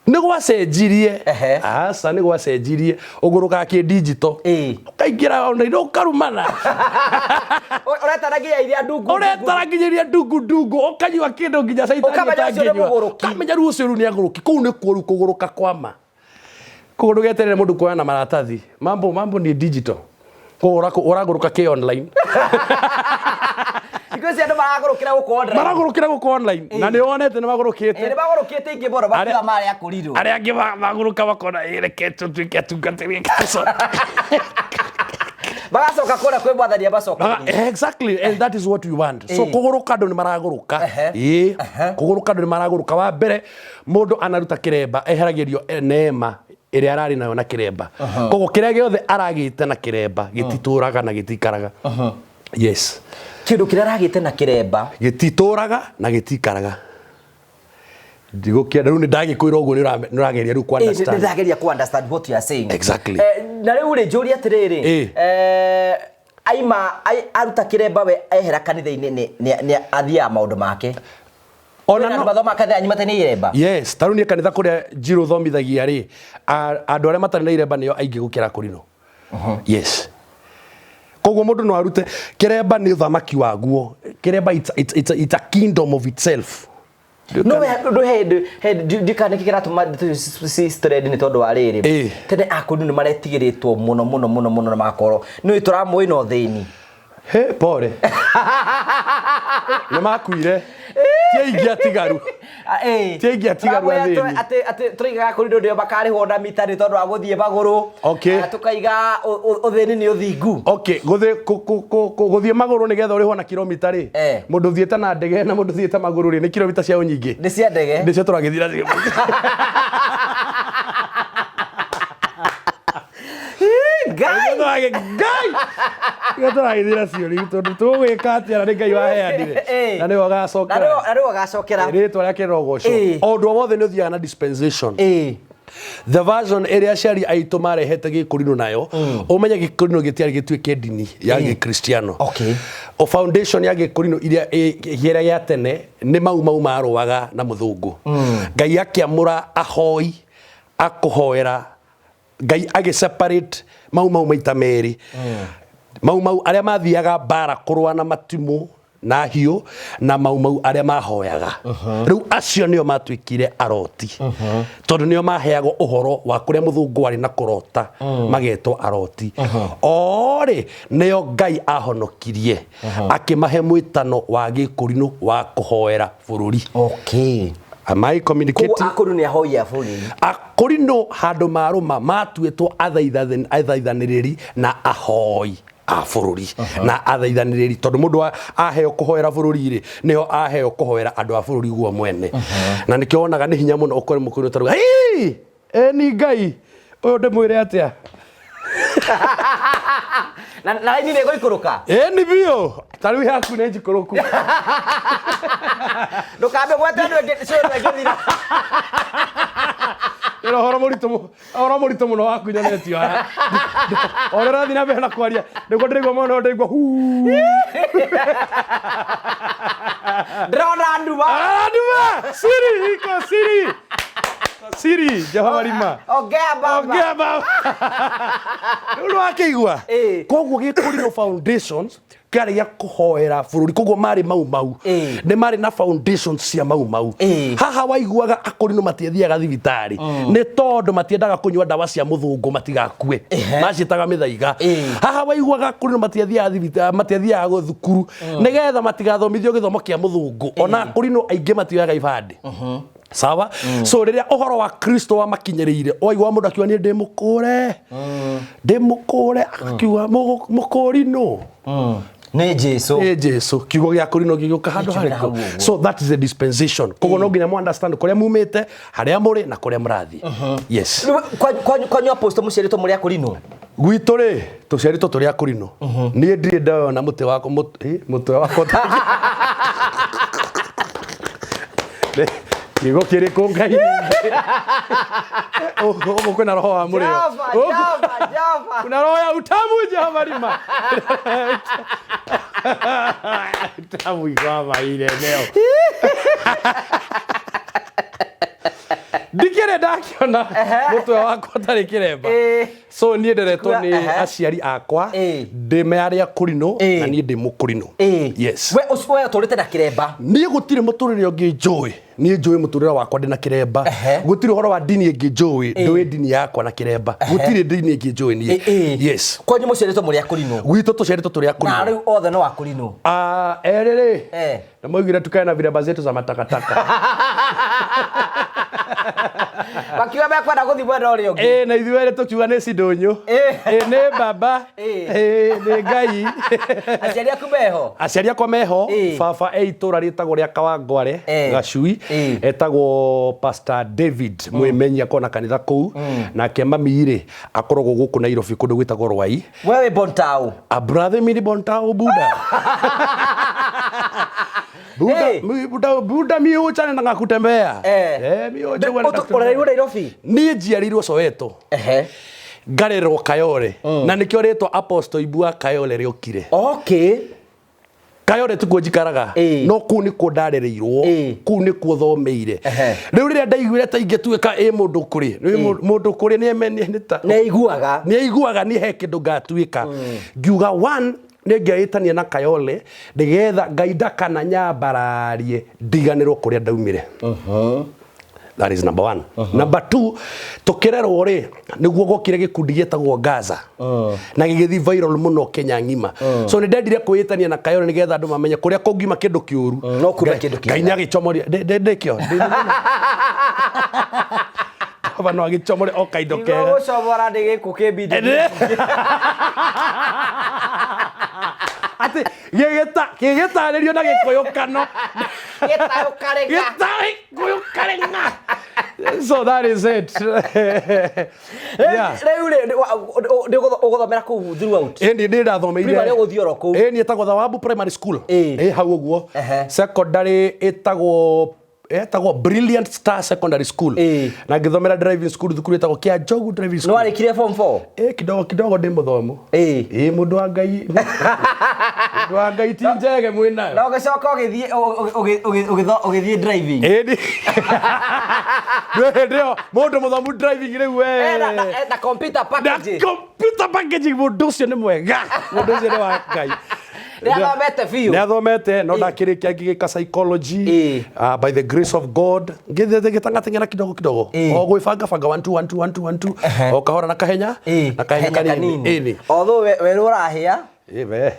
Speaker 2: Nĩ gwacenjirie. Aca, nĩ gwacenjirie. Ũgũrũkaga kĩ digital. Ũkaingĩra online ũkarumana.
Speaker 1: Ũretara nginya iria ndungu.
Speaker 2: Ũretara nginya iria ndungu ndungu. Ũkanyua kĩndũ nginya caitani
Speaker 1: Ũkamenya ũcio nĩ
Speaker 2: ũtangĩnyua.
Speaker 1: mũgũrũki.
Speaker 2: Ũkamenya rĩu ũcio rĩu nĩ agũrũki. Kũu nĩ kuo rĩu kũgũrũka kwa ma. Koguo ndũgeterere mũndũ kuoya na maratathi. Mambo, mambo ni digital. Koguo ũragũrũka kĩ online.
Speaker 1: Thikũ ici andũ maragũrũkĩra gũkũ online.
Speaker 2: Maragũrũkĩra gũkũ online. Na nĩ wonete nĩ magũrũkĩte.
Speaker 1: Nĩ magũrũkĩte ingĩ mũno, makiuga marĩ akũrirwo.
Speaker 2: Arĩa angĩ magũrũka makona, reke tũtuĩke atungatĩri a
Speaker 1: Magacoka kũrĩa kwĩ mwathani amacokerie.
Speaker 2: Exactly, and that is what we want. So kũgũrũka andũ nĩ maragũrũka. Kũgũrũka andũ nĩ maragũrũka. Wa mbere, mũndũ anaruta kĩremba, eheragĩrio neema ĩrĩa ararĩ nayo na kĩremba. Koguo kĩrĩa gĩothe aragĩte na kĩremba, gĩtitũraga na gĩtikaraga. Yes.
Speaker 1: Kĩndũ kĩrĩa aragĩte na kĩremba.
Speaker 2: Gĩtitũraga na gĩtikaraga. Ndigũkĩenda rĩu nĩ ndagĩkwĩra ũguo, nĩ ũrageria rĩu kũ understand.
Speaker 1: Nĩ ku understand what you are saying.
Speaker 2: Exactly.
Speaker 1: Na rĩu rĩ, njũrie atĩrĩrĩ, aima aruta kĩremba, we ehera kanitha-inĩ, nĩ athiaga maũndũ make?
Speaker 2: Ona
Speaker 1: Kwĩna andũ mathomaga kanitha yanyu matarĩ na iremba?
Speaker 2: Yes, ta rĩu niĩ kanitha kũrĩa Njirũ thomithagia rĩ, andũ arĩa matarĩ na iremba nĩo aingĩ gũkĩra kũrinũ. Yes, koguo mũndũ no arute kĩremba, nĩ ũthamaki waguo. Kĩremba, it's a kingdom of itself.
Speaker 1: No we ndũ he ndikana nĩkĩ kĩratũma ndeto icio ci trend, nĩ tondũ wa rĩrĩ, tene akũrinũ nĩ maretigĩrĩtwo mũno mũno mũno mũno, na magakorwo nĩ tũramũĩ na ũthĩni.
Speaker 2: He pore, nĩ makuire, ti aingĩ atigaru. Ti aingĩ atigaru athĩni.
Speaker 1: Atĩ tũraigaga kũrinũ nĩo makarĩhwo na mita nĩ tondũ wa gũthiĩ magũrũ. Tũkaiga ũthĩni nĩ ũthingu.
Speaker 2: Okay, gũthiĩ magũrũ nĩgetha ũrĩhwo na kilomita rĩ, mũndũ ũthiĩte na ndege na mũndũ ũthiĩte magũrũ rĩ, nĩ kilomita ciao nyingĩ?
Speaker 1: Nĩ cia ndege.
Speaker 2: Nĩcio tũragĩthiĩ nacio.
Speaker 1: Ngai!
Speaker 2: Ngai, nĩcio tũragĩthiĩ nacio rĩu, tondũ tũgwĩka atĩa na nĩ Ngai waheanire na nĩwe
Speaker 1: na
Speaker 2: ũgacokera.
Speaker 1: Na rĩu agacokera.
Speaker 2: Rĩtwa rĩake rĩrogocwo. O ũndũ o wothe nĩ ũthiaga na dispensation. The version ĩrĩa aciari aitũ marehete gĩkũrinũ nayo, ũmenye gĩkũrinũ gĩtiarĩ gĩtuĩke ndini ya gĩkristiano. O foundation ya gĩkũrinũ iria ĩrĩa ya tene nĩ Mau Mau marũaga na mũthũngũ. Ngai akĩamũra ahoi akũhoera. Ngai agĩ separate Mau Mau maita merĩ, Mau Mau arĩa mathiaga mbara kũrũa na matimũ na hiũ, na Mau Mau arĩa mahoyaga. Rĩu acio nĩo matuĩkire aroti, tondũ nĩo maheagwo ũhoro wa kũrĩa mũthũngũ arĩ na kũrota, magetwo aroti. Orĩ nĩo Ngai ahonokirie, akĩmahe mwĩtano wa gĩkũrinũ wa kũhoera bũrũri. Am I
Speaker 1: Koguo
Speaker 2: communicating?
Speaker 1: Akũrinũ nĩ ahoi a bũrũri.
Speaker 2: Akũrinũ handũ marũma matuĩtwo athaithanĩrĩri na ahoi a bũrũri na athaithanĩrĩri, tondũ mũndũ aheo kũhoera bũrũri rĩ, nĩho aheo kũhoera andũ a bũrũri guo mwene. Na nĩkĩo wonaga nĩ hinya mũno ũkore mũkũrinũ taruga "Hii! Ĩni Ngai ũyũ, ndĩmwĩre atĩa?"
Speaker 1: Na raini nĩ ĩgũikũrũka.
Speaker 2: Ĩni biũ, ta rĩu yaku nĩ njikũrũku.
Speaker 1: Ndũkambe gwete andũ angĩ, cũrũ ĩngĩthira.
Speaker 2: Ĩno ũhoro mũritũ ũhoro mũritũ mũno waku nyonetio haha. O ũrĩa ũrathiĩ na mbere na kwaria nĩguo ndĩraigua mũno, ndĩraigua huu.
Speaker 1: Ndĩrona nduma.
Speaker 2: Ah, nduma siri iko siri siri Jehova rima.
Speaker 1: Ongea baba.
Speaker 2: Ongea baba, rĩu nĩ wakĩigua. Koguo gĩkũrinũ foundations kĩarĩ gĩa kũhoera bũrũri, koguo marĩ Mau Mau. Nĩ marĩ na foundations cia Mau Mau. Haha waiguaga akũrinũ matiathiaga thibitarĩ nĩ tondũ matiendaga kũnyua ndawa cia mũthũngũ matigakue, maciĩtaga mĩthaiga. Haha waiguaga akũrinũ matiathiaga thibitarĩ, matiathiaga thukuru nĩgetha matigathomithio gĩthomo kĩa mũthũngũ. Ona akũrinũ aingĩ matioyaga ibandĩ. Sawa, so rĩrĩa ũhoro wa Kristo wamakinyĩrĩire, waigua mũndũ akiuga, "Niĩ ndĩ mũkũre, ndĩ mũkũre," akiuga, "Mũkũri nũ?"
Speaker 1: Nĩ Jesu.
Speaker 2: Nĩ Jesu. Kiugo gĩa kũrinũ gĩgĩũka handũ
Speaker 1: Gĩkiumĩra
Speaker 2: harĩkũ?
Speaker 1: hau ũguo.
Speaker 2: So that is the dispensation. Koguo no nginya mu understand kũrĩa mumĩte, harĩa mũrĩ na kũrĩa mũrathiĩ. Yes.
Speaker 1: Rĩu, kwanyu apostle mũciarĩtwo mũrĩ akũrinũ?
Speaker 2: Gwitũ rĩ, tũciarĩtwo tũrĩ akũrinũ. Niĩ ndirĩ ndayona mũtĩ wakwa mũtwe wakwa kiugo kĩrĩkũ Ngai ũguo kwĩna roho wa mũrĩo.
Speaker 1: Java, Java, Java.
Speaker 2: Kuna roho ya utamu. Jehova rima utamu ikwamaire neo ndikĩrĩ ndakiona mũtwe wakwa ũtarĩ kĩremba. So niĩ nderetwo nĩ aciari akwa ndĩ mearĩa kũrinũ na niĩ ndĩ mũkũrinũ. Yes.
Speaker 1: We we ũtũrĩte na kĩremba?
Speaker 2: Niĩ gũtirĩ mũtũrĩre ũngĩ njũĩ. Niĩ njũĩ mũtũrĩre wakwa ndĩ na kĩremba. Gũtirĩ ũhoro wa ndini ĩngĩ njũĩ. Ndũĩ ndini yakwa na kĩremba. Gũtirĩ ndini ĩngĩ njũĩ niĩ. Yes.
Speaker 1: Kwanyu mũciarĩtwo mũrĩ akũrinũ?
Speaker 2: Gwitũ tũciarĩtwo tũrĩ
Speaker 1: Na
Speaker 2: akũrinũ.
Speaker 1: Rĩu othe no akũrinũ?
Speaker 2: Ah, erĩ rĩ, na maugire tukae na viremba zetu za matakataka.
Speaker 1: Makiuga mekwenda gũthiĩ mwena ũrĩa ũngĩ.
Speaker 2: Ĩ na ithuĩ erĩ tũkiuga nĩ cindũnyũ.
Speaker 1: Ĩ.
Speaker 2: Ĩ nĩ baba.
Speaker 1: Ĩ.
Speaker 2: Ĩ nĩ Ngai.
Speaker 1: Aciari aku meho?
Speaker 2: Aciari akwa meho.
Speaker 1: Ĩ.
Speaker 2: Baba e itũra rĩtagwo rĩa Kawangware
Speaker 1: Eh.
Speaker 2: Gacui.
Speaker 1: Ĩ.
Speaker 2: Etagwo Pastor David Mwĩmenyi, akoragwo na kanitha kũu. Nake mami rĩ akoragwo gũkũ Nairobi kũndũ gwĩtagwo Rwai.
Speaker 1: We wĩ Bontau?
Speaker 2: A brother mini Bontau Buda. Buda,
Speaker 1: Ĩ.
Speaker 2: Buda, Buda mi uchane na ngakutembea.
Speaker 1: Eh.
Speaker 2: Eh, mi uche na
Speaker 1: Ũrereirwo Nairobi?
Speaker 2: Niĩ njiarĩirwo Soweto.
Speaker 1: Ehe.
Speaker 2: Ngarerwo Kayole. Na nĩkĩo rĩtwa Apostle Ibua Kayole rĩokire.
Speaker 1: Okay.
Speaker 2: Kayole tikuo njikaraga.
Speaker 1: Ĩ.
Speaker 2: No kũu nĩkuo ndarereirwo.
Speaker 1: Ĩ.
Speaker 2: Kũu nĩkuo thomeire.
Speaker 1: Ehe.
Speaker 2: Rĩu rĩrĩa ndaiguire ta ingĩtuĩka ĩ mũndũ kũrĩ. Mũndũ kũrĩ nĩ ta
Speaker 1: Nĩ aiguaga.
Speaker 2: Nĩ aiguaga nĩ he kĩndũ ngatuĩka. Ngiuga one nĩ ngĩĩtania na Kayole nĩgetha Ngai ndakana nyambararie ndiganĩrwo kũrĩa ndaumire. That is number one. Number two, tukirerwo rĩ nĩguo gwokire gĩkundi gĩtagwo Gaza na gĩgĩthiĩ viral mũno Kenya ng'ima. So nĩ ndendire kwĩĩtania na Kayole nĩgetha andũ mamenye kũrĩa kũngiuma kĩndũ kĩũru.
Speaker 1: No kume kĩndũ kĩega.
Speaker 2: Ngai nĩagĩcomoria ndĩkĩo. Jehova no agĩcomore o kaindo kega.
Speaker 1: Gũcomora nĩ gĩkũ kĩmbindi.
Speaker 2: Atĩ gĩgĩtarĩrio na gĩkũyũ kano.
Speaker 1: Gĩtayũ karĩng'a.
Speaker 2: Gĩtayũ karĩng'a. So that is it. Yeah.
Speaker 1: Rĩu rĩ nĩ ũgũthomera kũu throughout?
Speaker 2: Ĩĩ niĩ ndathomeire.
Speaker 1: Primary ũgũthiĩ oro kũu?
Speaker 2: Ĩĩ niĩ ĩtagwo Thawabu Primary School.
Speaker 1: Ĩĩ.
Speaker 2: Ĩ hau ũguo.
Speaker 1: Ehe.
Speaker 2: Secondary ĩtagwo Brilliant Star Secondary School.
Speaker 1: Ĩĩ.
Speaker 2: Na ngĩthomera driving school thukuru ĩtagwo Kĩanjogu Driving
Speaker 1: Nĩ
Speaker 2: School.
Speaker 1: warĩkirie form 4?
Speaker 2: Ĩ kidogo kidogo ndĩ mũthomu.
Speaker 1: Ĩĩ.
Speaker 2: Ĩ mũndũ wa Ngai. Mũndũ wa Ngai ti njege mwĩnayo.
Speaker 1: Na ũgĩcoka ũgĩthiĩ ũgĩthiĩ driving.
Speaker 2: Ĩĩ ni. Hĩndĩ ĩyo mũndũ mũthomu driving rĩu we.
Speaker 1: Eh, na computer
Speaker 2: Na
Speaker 1: packaging.
Speaker 2: computer packaging mũndũ ũcio nĩ mwega. Mũndũ ũcio nĩ wa Ngai.
Speaker 1: Nĩ athomete biũ.
Speaker 2: Nĩ athomete no ndakĩrĩkia ngĩgĩka psychology.
Speaker 1: Ĩĩ.
Speaker 2: By the grace of God ngĩthiĩ ngĩtangateng'era kidogo kidogo.
Speaker 1: Ĩĩ.
Speaker 2: O gwĩbanga banga 1 2 1 2 1 2 1 2. O kahora na kahenya.
Speaker 1: Ĩĩ.
Speaker 2: Na kahenya kanini. Ĩĩ ni.
Speaker 1: Although werũ ũrahĩa.
Speaker 2: Ĩĩ we.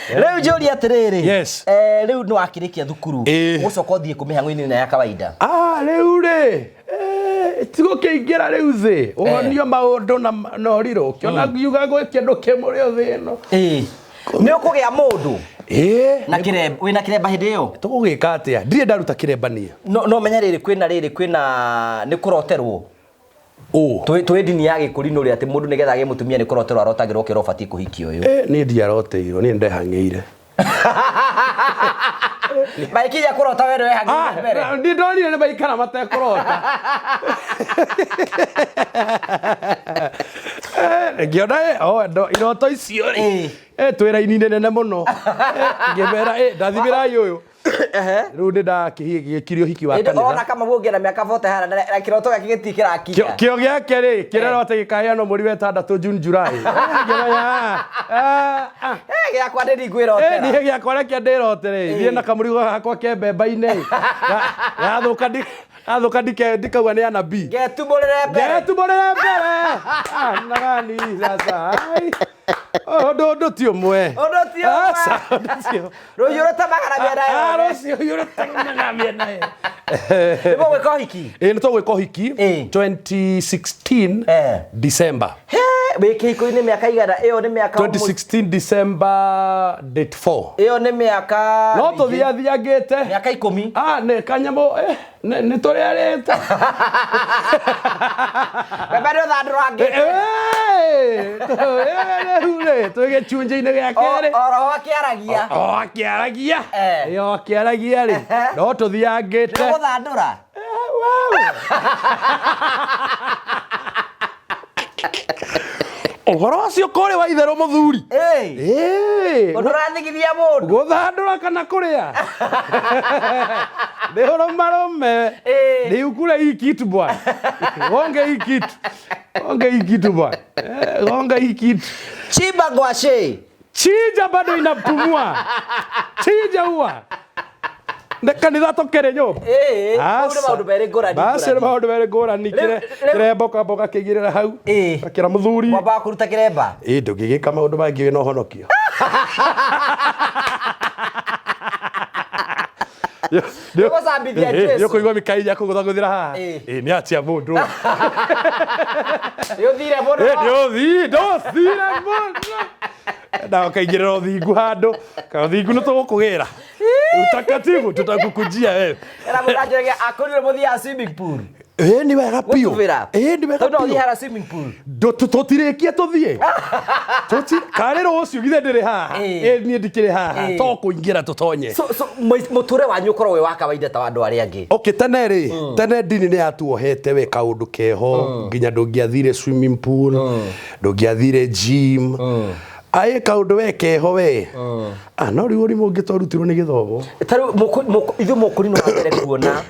Speaker 1: Rĩu njũrie atĩrĩrĩ.
Speaker 2: Yes.
Speaker 1: Rĩu nĩ wakĩrĩkia thukuru.
Speaker 2: Ĩĩ.
Speaker 1: Ũgũcoka ũthiĩ kũ mĩhang'o-inĩ ya kawaida?
Speaker 2: Ah, rĩu rĩ tigũkĩingĩra rĩu thĩ ũhonio maũndũ na ũrirũ ũkĩona ngiuga gwĩ kĩndũ kĩmũrĩ thĩ ĩno.
Speaker 1: Ĩĩ. Nĩ ũkũgĩa mũndũ
Speaker 2: Ĩĩ.
Speaker 1: na kĩremba, wĩna kĩremba hĩndĩ ĩyo?
Speaker 2: Tũgũgĩka atĩa? Ndirĩ ndaruta kĩremba niĩ.
Speaker 1: No menya rĩrĩ kwĩna rĩrĩ kwĩna nĩ kũroterwo.
Speaker 2: Ũ.
Speaker 1: Twĩ ndini ya gĩkũrinũ rĩ atĩ mũndũ nĩgetha agĩe mũtumia nĩ kũroterwo arotagĩrwo ũkerwo ũbatiĩ kũhikia ũyũ.
Speaker 2: Niĩ ndiaroteirwo, niĩ ndehang'ĩire.
Speaker 1: Magĩkinya kũrota we nĩwehang'ĩire mbere.
Speaker 2: Ndi ndonire nĩ maikara matekũrota. Ngĩona iroto icio rĩ. Twĩ raini nene mũno. Ngĩmera ndathimĩrai ũyũ. Rĩu nĩ ndakĩgĩkirie ũhiki wa
Speaker 1: Ĩndĩ ona
Speaker 2: kanitha.
Speaker 1: kama ũngĩenda mĩaka 40 hara na kĩroto gĩake gĩtirĩ kĩrakinya.
Speaker 2: Kĩo gĩake rĩ kĩrerwo atĩ gĩkaheanwo mweri wa ĩtandatũ June July. Ngĩmenya
Speaker 1: Gĩakwa ndĩ ngwĩrotera.
Speaker 2: Niĩ gĩakwa reke ndĩrotere thiĩ na kamũrigo gakwa ke mbemba-inĩ. Gathũka ndikauga nĩ anabii.
Speaker 1: Ngetumũrĩre mbere.
Speaker 2: Ngetumũrĩre mbere. Nagani sasa. Ũndũ ti ũmwe.
Speaker 1: Ũndũ ti ũmwe.
Speaker 2: Aca, ũndũ ti ũmwe.
Speaker 1: Rũhiũ rũtemaga na mĩena yothe.
Speaker 2: Rũciũ rũtemaga mĩena yothe.
Speaker 1: Nĩ mũgwĩka ũhiki?
Speaker 2: Ĩĩ nĩ tũgwĩka ũhiki
Speaker 1: Ĩĩ.
Speaker 2: 2016 December.
Speaker 1: He, wĩ kĩhiko-inĩ mĩaka igana ĩyo nĩ mĩaka
Speaker 2: 2016 December date 4.
Speaker 1: Ĩyo nĩ mĩaka
Speaker 2: No tũthiathiangĩte.
Speaker 1: Mĩaka 10.
Speaker 2: Ah, nĩ kanyamũ nĩ tũrĩarĩte.
Speaker 1: Mbembe nĩ ũthandũrangĩte.
Speaker 2: Rĩu rĩ twĩ gĩcunjĩ-inĩ gĩa kerĩ.
Speaker 1: Oro akĩaragia.
Speaker 2: O akĩaragia. O akĩaragia rĩ. No tũthiangĩte.
Speaker 1: Nĩ gũthandũra.
Speaker 2: Ũhoro ũcio kũrĩ wa itherũ mũthuri.
Speaker 1: Ũndũ ũrathigithia mũndũ.
Speaker 2: Gũthandũra kana kũrĩa. Nĩ ũrũmarũme. Nĩ ukule hii kitu bwana. Gonge hii kitu. Gonge hii kitu bwana. Gonge hii kitu.
Speaker 1: Chimba ngwacĩ.
Speaker 2: Chinja bado inapumua. Chinja huwa. Nĩ kanitha tũkĩrĩ nyũmba.
Speaker 1: Mau nĩ maũndũ merĩ ngũrani.
Speaker 2: Macio nĩ maũndũ merĩ ngũrani. Kĩremba ũkamba ũgakĩigĩrĩra hau. Gakĩra mũthuri.
Speaker 1: Mwambaga kũruta kĩremba.
Speaker 2: Ĩ ndũngĩgĩka maũndũ mangĩ wĩna ũhonokio.
Speaker 1: Nĩgũcambithia Jesũ.
Speaker 2: Nĩ ũkũigua mĩkai ya kũgũthagũthĩra haha.
Speaker 1: Ĩĩ.
Speaker 2: Ĩĩ, nĩ atia mũndũ.
Speaker 1: Nĩ ũthire mũno.
Speaker 2: Ĩĩ, nĩ ũthii ndũthire mũno na ũkaingĩrĩra ũthingu handũ ka ũthingu nĩ tũgũkũgĩra utakatifu tutakukujia wewe.
Speaker 1: Era mũndũ anjĩragia akũrire mũthiaga swimming pool.
Speaker 2: Ĩĩ, nĩ wega biũ.
Speaker 1: Gũtubĩra.
Speaker 2: Ĩĩ, nĩ wega
Speaker 1: Tondũ no
Speaker 2: biũ.
Speaker 1: ũthiĩ harĩa swimming pool.
Speaker 2: Tũtirĩkie tũthiĩ karĩ rũciũ githĩ ndĩrĩ haha.
Speaker 1: Ĩĩ.
Speaker 2: Ĩĩ, niĩ ndikĩrĩ haha.
Speaker 1: Ĩĩ.
Speaker 2: To kũingĩra tũtonye.
Speaker 1: So mũtũrĩre wanyu ũkorwo wĩ wa kawaida ta wa andũ arĩa angĩ.
Speaker 2: Okay, tene rĩ, tene ndini nĩ yatuohete we kaũndũ keho nginya ndũngĩathire swimming pool, ndũngĩathire gym, aĩ kaũndũ we keho we. Ah, no rĩu ũrimũ ũngĩ twarutirwo nĩ gĩthomo.
Speaker 1: Ta rĩu ithuĩ mũkũrinũ wa mbere kuona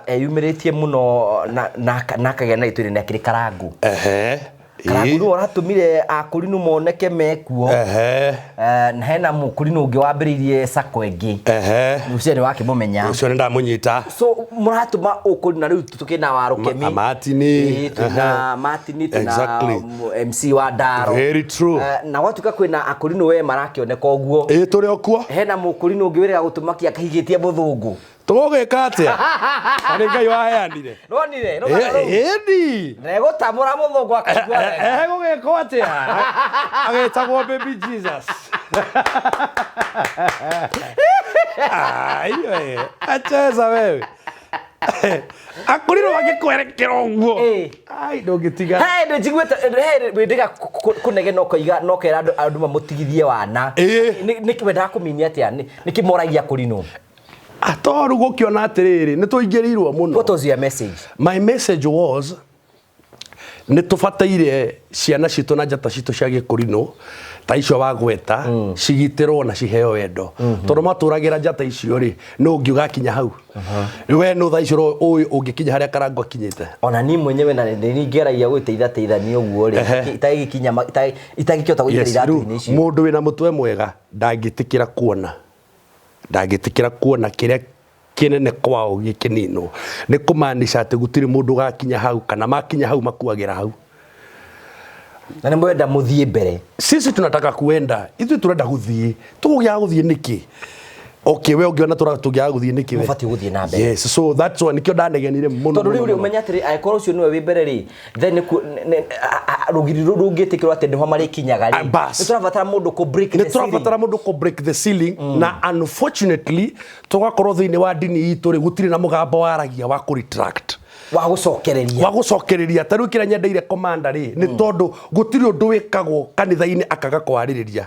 Speaker 1: eyumĩrĩtie mũno na akagĩa na rĩtwa inene akĩrĩ Karangũ.
Speaker 2: Ehe.
Speaker 1: Karangũ nĩwe ũratũmire akũrinũ moneke mekuo.
Speaker 2: Ehe.
Speaker 1: Na hena mũkũrinũ ũngĩ wambĩrĩirie sacco ĩngĩ.
Speaker 2: Ehe.
Speaker 1: Ũcio nĩ wakĩmũmenya.
Speaker 2: Ũcio nĩ ndamũnyita.
Speaker 1: So mũratũma ũkũrinũ na rĩu tũkĩna Warũkemi.
Speaker 2: Martini.
Speaker 1: Ĩĩ, twĩna Martini, twĩna
Speaker 2: Exactly.
Speaker 1: MC wa Ndaro.
Speaker 2: Very true.
Speaker 1: Na gwatuĩka kwĩna akũrinũ we marakĩoneka ũguo.
Speaker 2: Ĩĩ, tũrĩ o kuo.
Speaker 1: Hena mũkũrinũ ũngĩ wĩrĩga gũtũmakia akahigĩtie mũthũngũ.
Speaker 2: Tũgũgĩka atĩa? Na nĩ Ngai waheanire.
Speaker 1: Nonire rũgano rũu?
Speaker 2: Ĩni.
Speaker 1: Negũtamũra mũthũngũ akaigua wega.
Speaker 2: Egũgĩkwo atĩa? Agĩtagwo baby Jesus. Ai we, acheza wewe. Akũrirwo agĩkwerekera ũguo.
Speaker 1: Ĩĩ.
Speaker 2: Ai, ndũngĩtiga.
Speaker 1: He ndĩ njiguĩte he wĩndĩga kũnegena ũkoiga no kera andũ mamũtigithie wana.
Speaker 2: Ĩĩ.
Speaker 1: Nĩ wendaga kũminia atĩa? Nĩkĩ moragia kũrinũ?
Speaker 2: Toru gũkĩona atĩrĩrĩ, nĩ tũingĩrĩirwo mũno.
Speaker 1: What was your message?
Speaker 2: My message was nĩ tũbataire ciana citũ na njata citũ cia gĩkũrinũ ta icio wagweta cigitĩrwo na ciheo wendo, tondũ matũragĩra njata icio rĩ, nũ ũngĩ ũgakinya hau? We nũ thaa icio ũĩ ũngĩkinya harĩa Karangũ akinyĩte?
Speaker 1: Ona ni mwenyewe na nĩ ngeragia gwĩteitha teithania ũguo rĩ, itagĩkinya itagĩkĩhota gũikara
Speaker 2: Yes, rĩu
Speaker 1: iratũ-inĩ icio.
Speaker 2: mũndũ wĩna mũtwe mwega ndangĩtĩkĩra kuona, ndangĩtĩkĩra kuona kĩrĩa kĩnene kwao gĩkĩninwo. Nĩ kũmaanisha atĩ gũtirĩ mũndũ ũgakinya hau, kana makinya hau makuagĩra hau.
Speaker 1: Na nĩ mwenda mũthiĩ mbere.
Speaker 2: Sisi tunataka kuenda, ithuĩ turenda gũthiĩ. Tũgũkĩaga gũthiĩ nĩkĩ? Okay, we ũngĩona tũngĩaga gũthiĩ nĩkĩ we?
Speaker 1: Mũbatiĩ gũthiĩ na mbere.
Speaker 2: Yes, so that's why nĩkĩo ndanegenire mũno.
Speaker 1: Tondũ rĩu
Speaker 2: Mũno,
Speaker 1: rĩ
Speaker 2: mũno.
Speaker 1: ũmenye atĩrĩ, angĩkorwo ũcio nĩwe wĩ mbere rĩ, then rũgiri rũu rũngĩtĩkĩrwo atĩ nĩho marĩkinyaga rĩ,
Speaker 2: Ah, bas.
Speaker 1: nĩ tũrabatara mũndũ kũ break the
Speaker 2: Nĩ tũrabatara
Speaker 1: ceiling.
Speaker 2: mũndũ kũ break the ceiling, na unfortunately tũgakorwo thĩinĩ wa ndini itũ rĩ, gũtirĩ na mũgambo waragia wa kũ retract,
Speaker 1: wa gũcokereria.
Speaker 2: Wa gũcokereria. Ta rĩu kĩrĩa nyendeire komanda rĩ, nĩ tondũ gũtirĩ ũndũ wĩkagwo kanitha-inĩ akaga kwarĩrĩria,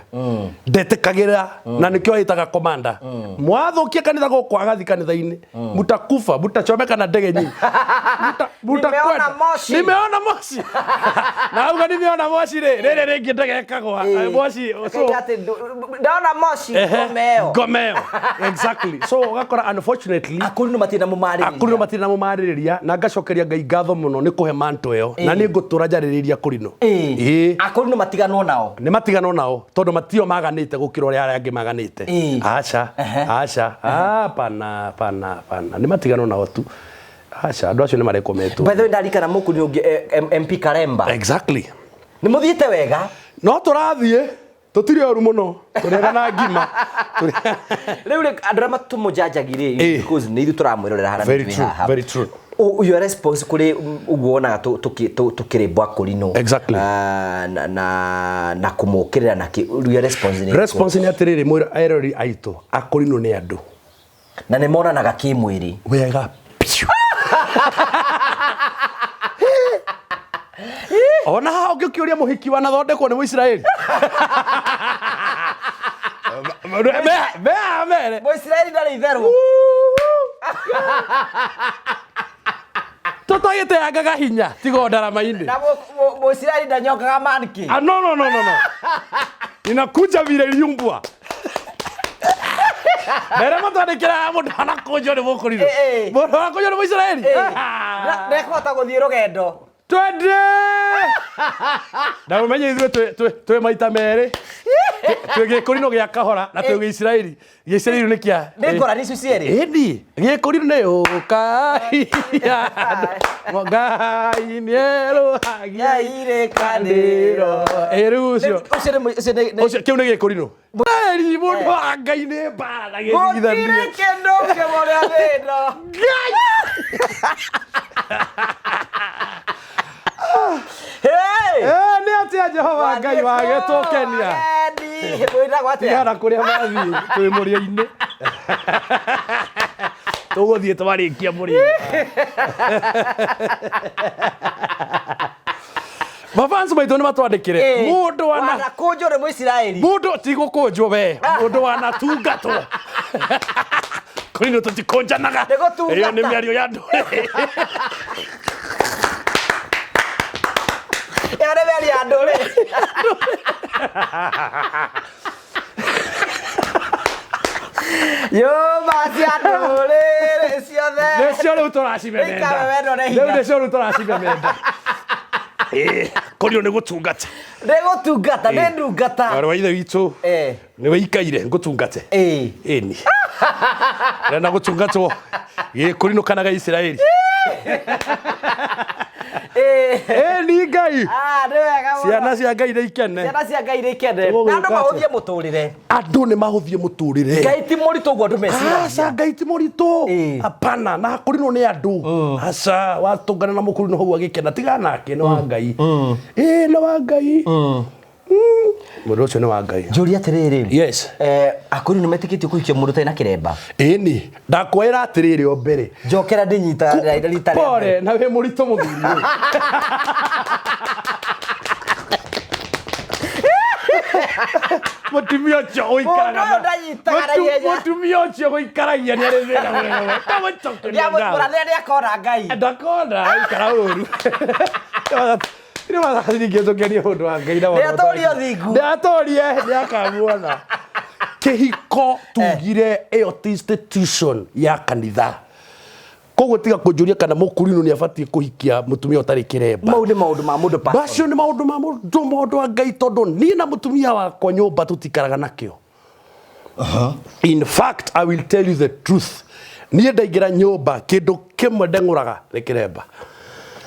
Speaker 2: ndetĩkagĩra, na nĩkĩo ĩtaga komanda. Mwathũkia kanitha gũkũ agathi kanitha-inĩ, mutakufa, mutachomeka na ndege nyingi.
Speaker 1: Nimeona moshi.
Speaker 2: Nimeona moshi. Na auga nimeona moshi rĩ, rĩrĩ rĩngĩ ndege ĩkagwa. Moshi so
Speaker 1: Akauga atĩ ndona moshi ngomeo.
Speaker 2: Ngomeo, exactly. So ũgakora unfortunately
Speaker 1: Akũrinũ matirĩ na mũmarĩrĩria.
Speaker 2: Akũrinũ matirĩ na mũmarĩrĩria, na ngacokeria Ngai ngatho mũno nĩ kũhe manto ĩyo, na nĩ ngũtũra njarĩrĩria kũrinũ. Ĩĩ.
Speaker 1: Akũrinũ matiganwo nao.
Speaker 2: Nĩ matiganwo nao tondũ matio maganĩte gũkĩra ũrĩa arĩa angĩ maganĩte. Aca, aca, hapana, hapana, hapana, nĩ matiganwo nao tu. Aca, andũ acio nĩ marekwo metwo.
Speaker 1: By the way, ndarikana mũkũrinũ ũngĩ MP Karemba.
Speaker 2: Exactly.
Speaker 1: Nĩ mũthiĩte wega.
Speaker 2: No tũrathiĩ, tũtirĩ oru mũno, tũrĩaga na ngima.
Speaker 1: Rĩu rĩ, andũ arĩa matũmũnjanjagi rĩ, because nĩ ithuĩ tũramwĩrorera harĩa
Speaker 2: Very
Speaker 1: twĩ
Speaker 2: true,
Speaker 1: haha.
Speaker 2: very true.
Speaker 1: Your response kũrĩ ũguo wonaga tũkĩrĩmbwo akũrinũ.
Speaker 2: Exactly.
Speaker 1: Na kũmũkĩrĩra na kĩ, your response nĩ ĩrĩkũ?
Speaker 2: Response nĩ atĩrĩrĩ, mwĩra erori aitũ, akũrinũ nĩ andũ.
Speaker 1: Na nĩ monanaga kĩmwĩrĩ.
Speaker 2: Wega piu. Ona haha ũngĩkĩũria mũhiki wanathondekwo nĩ Mũisiraeli. Mere.
Speaker 1: Mũisiraeli ndarĩ itherũ.
Speaker 2: Tũtagĩteangaga hinya tiga ndarama-inĩ.
Speaker 1: Na Mũisiraeli ndanyongaga manki.
Speaker 2: Ah, no, no, no, no, no. Inakuja vile iliumbwa. Mbere matwandĩkĩra mũndũ anakũnjwo nĩ mũkũrinũ.
Speaker 1: Eh, eh.
Speaker 2: Mũndũ anakũnjwo nĩ Mũisiraeli.
Speaker 1: Ndekũhota gũthiĩ rũgendo.
Speaker 2: Twende! Na ũmenye ithuĩ twĩ maita merĩ. Twĩ gĩkũrinũ gĩa kahora na twĩ gĩisiraeli. Gĩisiraeli nĩ kĩa
Speaker 1: Nĩ ngũrani icio cierĩ.
Speaker 2: Ĩni, gĩkũrinũ nĩ ũkai Ngai nĩerũhagia
Speaker 1: Irĩkanĩro.
Speaker 2: Ĩ rĩu ũcio
Speaker 1: Ũcio nĩ ũcio nĩ
Speaker 2: ũcio kĩu nĩ gĩkũrinũ. Eri mũndũ wa Ngai nĩ mbara na
Speaker 1: Gũtirĩ
Speaker 2: gĩthigithania.
Speaker 1: kĩndũ kĩmũrĩa thĩna.
Speaker 2: Ngai!
Speaker 1: Hey!
Speaker 2: Eh, nĩ atĩa Jehova Ngai wagĩtũkenia.
Speaker 1: Ageni. Mwĩragwo atĩa?
Speaker 2: Tigana kũrĩa mathiĩ twĩ mũrĩo-inĩ. Tũgũthiĩ twarĩkia mũrĩo. Mafans maitũ nĩ matwandĩkĩre mũndũ wana
Speaker 1: Wanakũnjwo nĩ Mũisiraeli.
Speaker 2: mũndũ ti gũkũnjwo we mũndũ wanatungatwo kũrinũ tũtikũnjanaga
Speaker 1: Nĩ gũtungata.
Speaker 2: ĩyo nĩ mĩario ya ndũrĩrĩ
Speaker 1: Ĩyo nĩ mĩario ya ndũrĩrĩ. Nyũmba cia ndũrĩrĩ ciothe.
Speaker 2: nĩcio rĩu tũracimemenda
Speaker 1: Ikamemendwo nĩ hinya.
Speaker 2: rĩu nĩcio rĩu tũracimemenda kũrinũ nĩ gũtungata
Speaker 1: Nĩ gũtungata, nĩ ndungata.
Speaker 2: mwarĩ wa ithe witũ
Speaker 1: Eh.
Speaker 2: nĩ wĩikaire ngũtungate
Speaker 1: Ĩĩ.
Speaker 2: ĩni renda gũtungatwo gĩkũrinũ kana ga Isiraeli
Speaker 1: Ĩĩ.
Speaker 2: ĩni Ngai
Speaker 1: Ah, nĩ wega mũno.
Speaker 2: ciana cia Ngai nĩ ikene
Speaker 1: Ciana cia Ngai nĩ ikene.
Speaker 2: Tũgũgĩka
Speaker 1: Na andũ
Speaker 2: atĩa?
Speaker 1: mahũthie mũtũrĩre.
Speaker 2: andũ nĩ mahũthie mũtũrĩre
Speaker 1: Ngai ti mũritũ ũguo andũ meciragia.
Speaker 2: aca Ngai ti mũritũ
Speaker 1: Ĩĩ.
Speaker 2: hapana na kũrinwo nĩ andũ aca watũngana na mũkũrinũ hau agĩkena tiga nake nĩ wa Ngai ĩĩ nĩ wa Ngai Mũndũ ũcio nĩ wa Ngai.
Speaker 1: Njũria atĩrĩrĩ.
Speaker 2: Yes.
Speaker 1: Akũrinũ metĩkĩtio kũhikia mũndũ ũtarĩ na kĩremba.
Speaker 2: Ĩni, ndakwĩra atĩrĩrĩ o mbere.
Speaker 1: Njokera ndĩnyita rita rĩa mbere.
Speaker 2: Pole na wĩ mũritũ mũthuri ũyũ. Mũtumia ũcio ũikaraga
Speaker 1: Mũndũ ũyũ ndanyitaga na ihenya.
Speaker 2: Mũtumia ũcio ũikaragia nĩ arĩ thĩna mũnene we. Ndamũcokeria
Speaker 1: Nĩamũtwara
Speaker 2: ngatho.
Speaker 1: nĩ nĩakona Ngai.
Speaker 2: Ndakona aikara ũru. Nĩ mathathingĩtũkenia ũndũ wa Ngai na
Speaker 1: Nĩatũrie ũthingu.
Speaker 2: Nĩatũrie nĩakamuona. Kĩhiko tugire ĩyo ti institution ya kanitha. Koguo tiga kũnjũria kana mũkũrinũ nĩ abatiĩ kũhikia mũtumia ũtarĩ kĩremba.
Speaker 1: Mau nĩ maũndũ ma mũndũ personal.
Speaker 2: Macio nĩ maũndũ ma mũndũ mũndũ wa Ngai tondũ niĩ na mũtumia wakwa nyũmba tũtikaraga nakĩo. In fact, I will tell you the truth. Niĩ ndaingĩra nyũmba kĩndũ kĩmwe ndeng'ũraga nĩ kĩremba.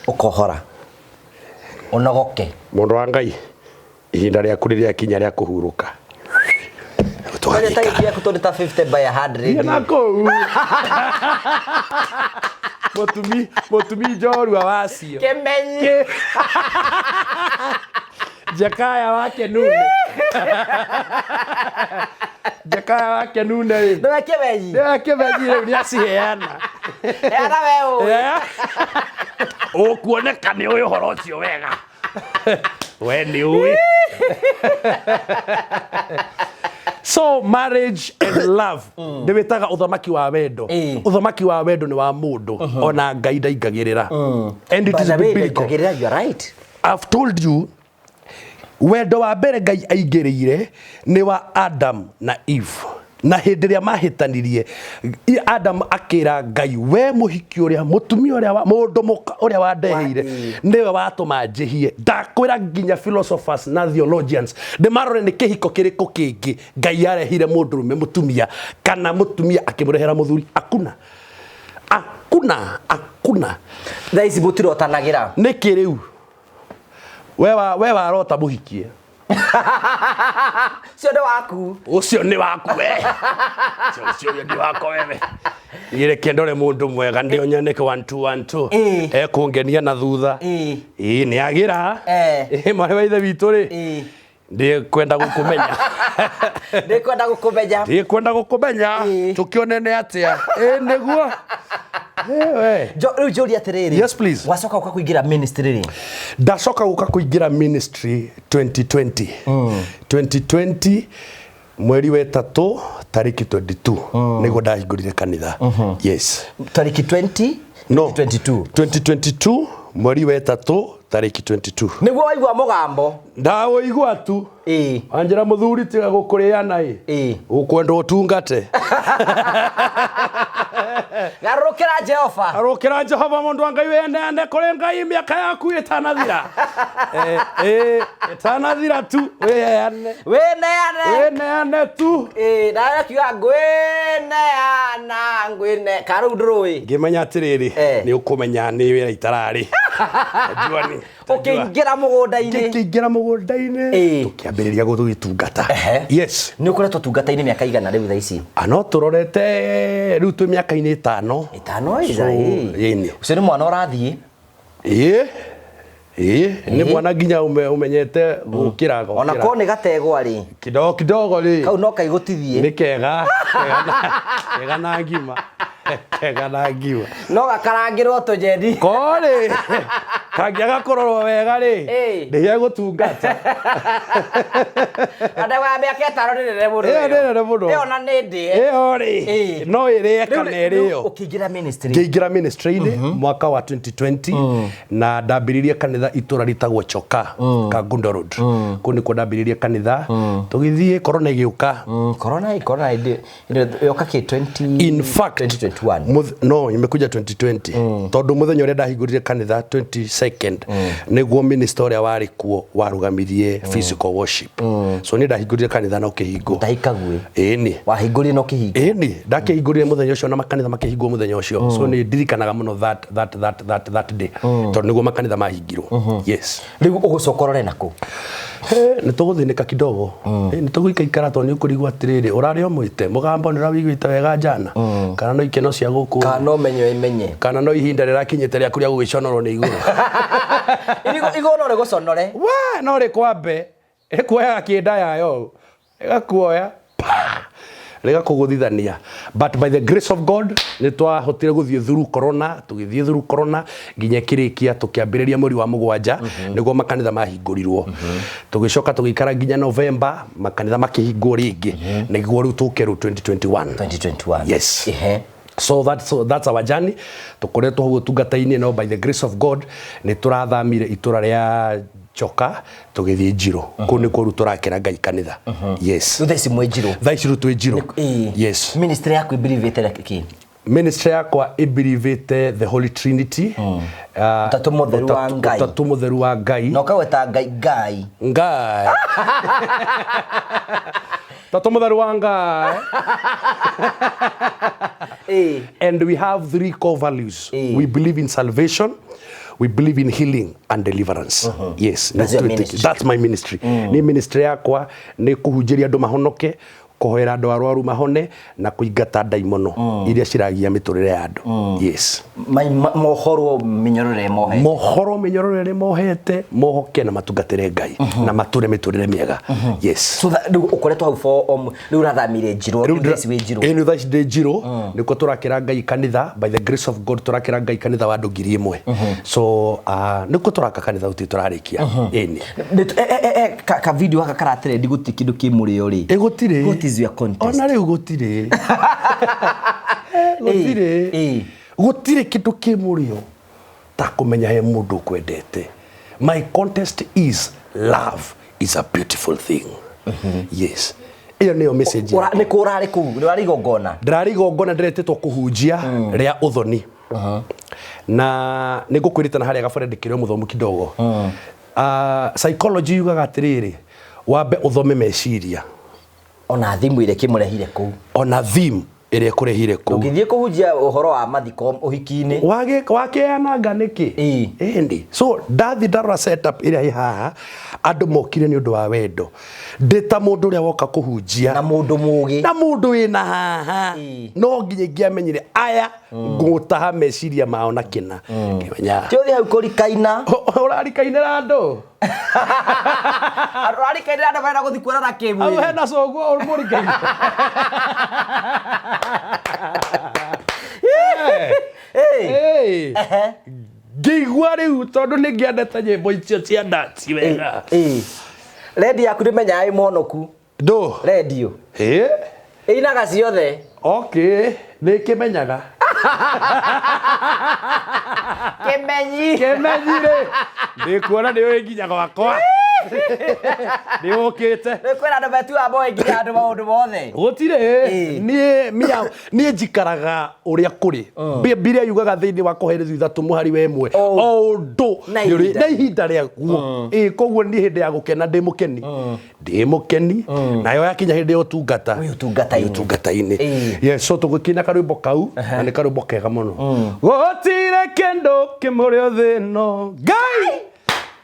Speaker 1: Ũkohora. Ũnogoke.
Speaker 2: Mũndũ wa Ngai, ihinda rĩaku rĩrĩakinya rĩa kũhurũka.
Speaker 1: Kwani ta gĩkĩ gĩaku tondũ ta 50 by 100.
Speaker 2: Thiĩ na kũu. Mũtumi, mũtumi njorua wacio.
Speaker 1: Kĩmenyi.
Speaker 2: Jakaya wake Nune. Jakaya wake Nune rĩ.
Speaker 1: Nĩwe kĩmenyi.
Speaker 2: Nĩwe kĩmenyi rĩu nĩaciheana.
Speaker 1: Heana we ũĩ.
Speaker 2: Ũkuoneka nĩ ũĩ ũhoro ũcio wega. We nĩ ũĩ. So marriage and love nĩ wĩtaga ũthamaki wa wendo.
Speaker 1: Ĩĩ.
Speaker 2: Ũthamaki wa wendo nĩ wa mũndũ ona Ngai ndaingagĩrĩra. And it
Speaker 1: By
Speaker 2: is
Speaker 1: the way,
Speaker 2: biblical.
Speaker 1: ndaingagĩrĩra, you are right.
Speaker 2: I've told you wendo wa mbere Ngai aingĩrĩire nĩ wa Adam na Eve na hĩndĩ ĩrĩa mahĩtanirie Adam akĩra Ngai we mũhiki ũrĩa mũtumia ũrĩa mũndũ mũka ũrĩa wandeheire nĩwe watũma njĩhie ndakwĩra nginya philosophers na theologians ndĩmarore nĩ kĩhiko kĩrĩkũ kĩngĩ Ngai arehire mũndũrũme mũtumia kana mũtumia akĩmũrehera mũthuri akuna akuna akuna
Speaker 1: Thaa ici mũtirotanagĩra.
Speaker 2: nĩkĩ rĩu we warota mũhikie
Speaker 1: Ũcio nĩ waku.
Speaker 2: ũcio nĩ waku we ũcio nĩ wakwa wewe reke ndore mũndũ mwega ndĩonyanĩke 1 2 1 2
Speaker 1: Ĩĩ.
Speaker 2: ekũngenia na thutha
Speaker 1: Ĩĩ.
Speaker 2: ĩĩ nĩ agĩra
Speaker 1: Eh.
Speaker 2: ĩĩ mwarĩ wa ithe witũ rĩ
Speaker 1: Ĩĩ.
Speaker 2: ndikwenda gũkũmenya
Speaker 1: Ndĩkwenda gũkũmenya.
Speaker 2: ndikwenda gũkũmenya
Speaker 1: Ĩĩ.
Speaker 2: tũkĩonene atĩa ĩĩ nĩguo Ĩĩ we
Speaker 1: Rĩu njũrie atĩrĩrĩ.
Speaker 2: Yes, please.
Speaker 1: Wacoka ũka kũingĩra ministry rĩ.
Speaker 2: ndacoka gũka kũingĩra ministry 2020 2020 mweri wa ĩtatũ tarĩki 22 nĩguo ndahingũrire kanitha yes
Speaker 1: Tarĩki 20
Speaker 2: no
Speaker 1: 22.
Speaker 2: 2022 mweri wa ĩtatũ tarĩki 22
Speaker 1: Nĩguo waigua mũgambo.
Speaker 2: ndaũigua tu
Speaker 1: Ĩĩ.
Speaker 2: wanjĩra mũthuri tiga gũkũrĩana ĩ
Speaker 1: Ĩĩ.
Speaker 2: ũkwenda ũtungate
Speaker 1: Garũrũkĩra Jehova.
Speaker 2: Arũkĩra Jehova mũndũ wa Ngai wĩneane kũrĩ Ngai mĩaka yaku ĩtanathira. Eh, eh, ĩtanathira tu wĩheane.
Speaker 1: Wĩneane.
Speaker 2: Wĩneane tu.
Speaker 1: Ĩĩ, nawe akiuga ngwĩneana ngwĩne ka rĩu ndũrũĩ.
Speaker 2: Ngĩmenya atĩrĩrĩ
Speaker 1: Eh.
Speaker 2: nĩ ũkũmenya nĩ wĩra itararĩ. Tajua nĩ.
Speaker 1: Ũkĩingĩra mũgũnda-inĩ.
Speaker 2: Ngĩkĩingĩra mũgũnda-inĩ
Speaker 1: Ĩĩ.
Speaker 2: tũkĩambĩrĩria gũgĩtungata.
Speaker 1: Ehe.
Speaker 2: Yes.
Speaker 1: Nĩ ũkoretwo ũtungata-inĩ mĩaka igana rĩu thaa ici?
Speaker 2: Ano tũrorete rĩu twĩ mĩaka-inĩ ĩtano.
Speaker 1: Ĩtano ĩ
Speaker 2: So,
Speaker 1: thaa ĩ.
Speaker 2: ĩni.
Speaker 1: Ũcio nĩ mwana ũrathiĩ.
Speaker 2: Ĩĩ. Ĩĩ, nĩ mwana nginya ũmenyete gũkĩra
Speaker 1: Ona
Speaker 2: gũkĩra.
Speaker 1: korwo nĩ gategwa rĩ.
Speaker 2: Kidogo kidogo rĩ.
Speaker 1: Kau no kaigũtithie.
Speaker 2: Nĩ kega. Kega na- Kega na ngima. Kega na ngima.
Speaker 1: No gakarangĩrwo tũnyeni.
Speaker 2: Korĩ kangĩaga kũrorwo wega rĩ
Speaker 1: Ĩĩ.
Speaker 2: ndĩgegũtungata.
Speaker 1: Ndegwa ya mĩaka ĩtano nĩ nene mũno.
Speaker 2: Ĩyo nĩ nene mũno.
Speaker 1: Ĩyo ona nĩ ndĩe.
Speaker 2: Ĩyo rĩ
Speaker 1: Ĩĩ.
Speaker 2: no ĩrĩe kana
Speaker 1: Rĩu- rĩu
Speaker 2: ĩrĩo.
Speaker 1: Ũkĩingĩra ministry.
Speaker 2: Ngĩingĩra ministry-inĩ mwaka wa 2020 na ndambĩrĩirie kanitha itũra rĩtagwo Choka Kangundo Road. Kũu nĩkuo ndambĩrĩirie kanitha tũgĩthiĩ corona ĩgĩũka.
Speaker 1: Corona corona yoka kĩ 20
Speaker 2: In fact,
Speaker 1: 2021.
Speaker 2: No imekuja 2020 tondũ mũthenya ũrĩa ndahingũrire kanitha 22nd nĩguo minister ũrĩa warĩ kuo warũgamirie physical worship. So niĩ ndahingũrire kanitha na ũkĩhingwo.
Speaker 1: Mutahi Kagwe.
Speaker 2: Ĩni.
Speaker 1: Wahingũrire na ũkĩhingwo.
Speaker 2: Ĩni ndakĩhingũrire mũthenya ũcio na makanitha makĩhingwo mũthenya ũcio. So nĩ ndirikanaga mũno that day tondũ nĩguo makanitha mahingirwo. Yes.
Speaker 1: Rĩu ũgũcoka ũrore nakũ?
Speaker 2: Nĩ tũgũthĩnĩka kidogo. Nĩ tũgũikaikara tondũ nĩ ũkũrigwo atĩrĩrĩ ũrarĩ o mwĩte mũgambo nĩ ũrawĩiguĩte wega njana kana no ikeno cia gũkũ
Speaker 1: Kana no menyo ĩmenye.
Speaker 2: kana no ihinda rĩrakinyĩte rĩaku rĩa gũgĩconorwo nĩ igũrũ.
Speaker 1: Igũrũ no rĩgũconore.
Speaker 2: We no rĩkwambe rĩkuoyaga kĩnda yayo rĩgakuoya pa rĩgakũgũthithania but by the grace of God nĩ twahotire gũthiĩ through corona tũgĩthiĩ through corona nginya ĩkĩrĩkia tũkĩambĩrĩria mweri wa mũgwanja nĩguo makanitha mahingũrirwo tũgĩcoka tũgĩikara nginya November makanitha makĩhingwo rĩngĩ nĩguo rĩu tũke rĩu 2021.
Speaker 1: 2021.
Speaker 2: Yes.
Speaker 1: Ehe.
Speaker 2: So that's our journey. Tukoretwo hau ũtungata-inĩ no by the grace of God nĩ tũrathamire itũra rĩa Choka tũgĩthiĩ Njirũ. Kũu nĩkuo rĩu tũrakĩra Ngai kanitha. Yes.
Speaker 1: Rĩu thaa ici mwĩ Njirũ.
Speaker 2: Thaa ici rĩu twĩ Njirũ.
Speaker 1: Ĩĩ.
Speaker 2: Yes.
Speaker 1: Ministry yaku ĩbelievĩte kĩ?
Speaker 2: Ministry yakwa ĩbelievĩte the Holy Trinity.
Speaker 1: Ũtatũ mũtheru wa Ngai.
Speaker 2: Ũtatũ mũtheru wa Ngai.
Speaker 1: Na ũkagweta Ngai Ngai.
Speaker 2: Ngai. Ũtatũ mũtheru wa Ngai.
Speaker 1: Ĩĩ.
Speaker 2: And we have three core values.
Speaker 1: Eh.
Speaker 2: We believe in salvation, we believe in healing and deliverance. Yes.
Speaker 1: That's your ministry.
Speaker 2: That's my ministry. Nĩ ministry yakwa nĩ kũhunjĩria andũ mahonoke, kũhoera andũ arwaru mahone na kũingata ndaimono iria ciragia mĩtũrĩre ya andũ. Yes.
Speaker 1: Mohorwo mĩnyororo ĩrĩa mohe.
Speaker 2: Mohoro mĩnyororo ĩrĩa mohete mohoke na matungatĩre Ngai na matũre mĩtũrĩre mĩega. Yes.
Speaker 1: So rĩu ũkoretwo hau for rĩu ũrathamire Njirũ. Rĩu thaa ici wĩ Njirũ.
Speaker 2: Ĩĩ, rĩu thaa ici ndĩ Njirũ nĩkuo tũrakĩra Ngai kanitha by the grace of God tũrakĩra Ngai kanitha wa andũ 1000. So nĩkuo tũraka kanitha gũtirĩ tũrarĩkia. Ĩni.
Speaker 1: Ka video gaka karatrendi gũtirĩ kĩndũ kĩ mũrĩo rĩ.
Speaker 2: Ĩ gũtirĩ.
Speaker 1: What is your contest?
Speaker 2: Ona rĩu gũtirĩ. Gũtirĩ.
Speaker 1: Ĩĩ.
Speaker 2: Gũtirĩ kĩndũ kĩ mũrĩo ta kũmenya he mũndũ ũkwendete. My contest is love is a beautiful thing. Yes. Ĩyo nĩyo message yakwa.
Speaker 1: Nĩ kũ ũrarĩ kũu? Nĩ ũrarĩ igongona?
Speaker 2: Ndĩrarĩ igongona ndĩretĩtwo kũhunjia rĩa ũthoni. Na nĩ ngũkwĩrĩte na harĩa gabere ndĩkĩrĩ o mũthomu kidogo. Psychology yugaga atĩrĩrĩ wambe ũthome meciria.
Speaker 1: Ona thimũ ĩrĩa ĩkĩmũrehire kũu.
Speaker 2: Ona theme ĩrĩa ĩkũrehire kũu.
Speaker 1: Ũngĩthiĩ kũhunjia ũhoro wa mathiko ũhiki-inĩ.
Speaker 2: Wakĩananga nĩkĩ?
Speaker 1: Ĩĩ.
Speaker 2: Ĩndĩ. So ndathi ndarora setup ĩrĩa ĩ haha andũ mokire nĩ ũndũ wa wendo. Ndĩ ta mũndũ ũrĩa woka kũhunjia.
Speaker 1: Na mũndũ mũgĩ.
Speaker 2: Na mũndũ wĩna haha.
Speaker 1: Ĩĩ.
Speaker 2: No nginya ingĩamenyire aya ngũtaha meciria mao na kĩna. Ngĩmenya.
Speaker 1: Ti ũthiĩ hau kũrikaina.
Speaker 2: Ũrarikainĩra andũ.
Speaker 1: Ũrarikainĩra andũ marenda gũthiĩ kuonana kĩmwĩrĩ.
Speaker 2: Hau hena coguo ũmũrikaine.
Speaker 1: Ĩĩ.
Speaker 2: Ĩĩ. Ngĩigua rĩu tondũ nĩ ngĩendete nyĩmbo icio cia ndaci wega.
Speaker 1: Ĩĩ. Redio yaku ndĩmenyaga ĩ mũhonoku.
Speaker 2: Ndũ.
Speaker 1: Redio.
Speaker 2: Ĩĩ.
Speaker 1: Ĩinaga ciothe.
Speaker 2: Okay, nĩ kĩmenyaga.
Speaker 1: Kĩmenyi.
Speaker 2: Kĩmenyi rĩ. Ndĩkuona nĩ ũĩ nginya gwakwa. Nĩ ũkĩte.
Speaker 1: Nĩ kwĩra andũ metuaga moĩ nginya andũ maũndũ mothe.
Speaker 2: Gũtirĩ.
Speaker 1: Ĩĩ.
Speaker 2: Niĩ mia niĩ njikaraga ũrĩa kũrĩ. Bibilia yugaga thĩinĩ wa Kohelethu 3 mũhari wa 1,
Speaker 1: Oh.
Speaker 2: o ũndũ
Speaker 1: Na
Speaker 2: nĩ ũrĩ-
Speaker 1: ihinda.
Speaker 2: na ihinda rĩaguo. Ĩĩ, koguo niĩ hĩndĩ ya gũkena ndĩ mũkeni, ndĩ mũkeni, nayo yakinya hĩndĩ ya ũtungata,
Speaker 1: Wĩ ũtungata-inĩ.
Speaker 2: wĩ ũtungata-inĩ.
Speaker 1: Ĩĩ.
Speaker 2: Yes, so tũgũkina karwĩmbo kau, na nĩ karwĩmbo kega mũno. Gũtirĩ kĩndũ kĩmũrĩ thĩ ĩno, Ngai,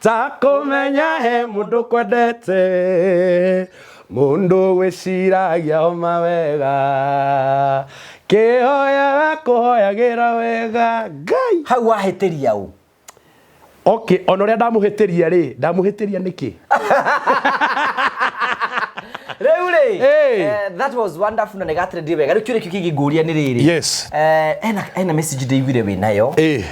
Speaker 2: ta kũmenya he mũndũ kwendete, mũndũ gwĩciragia o mawega, kĩhoyaga kũhoyagĩra wega Ngai.
Speaker 1: Hau wahĩtĩria ũ?
Speaker 2: Okay, ona ũrĩa ndamũhĩtĩria rĩ, ndamũhĩtĩria nĩkĩ?
Speaker 1: Rĩu rĩ,
Speaker 2: Hey.
Speaker 1: That was wonderful na nĩ gatrendio wega. Rĩu kĩũria kĩu kĩngĩ ngũria nĩ rĩrĩ.
Speaker 2: Yes.
Speaker 1: Hena message ndĩiguire wĩ nayo.
Speaker 2: Eh.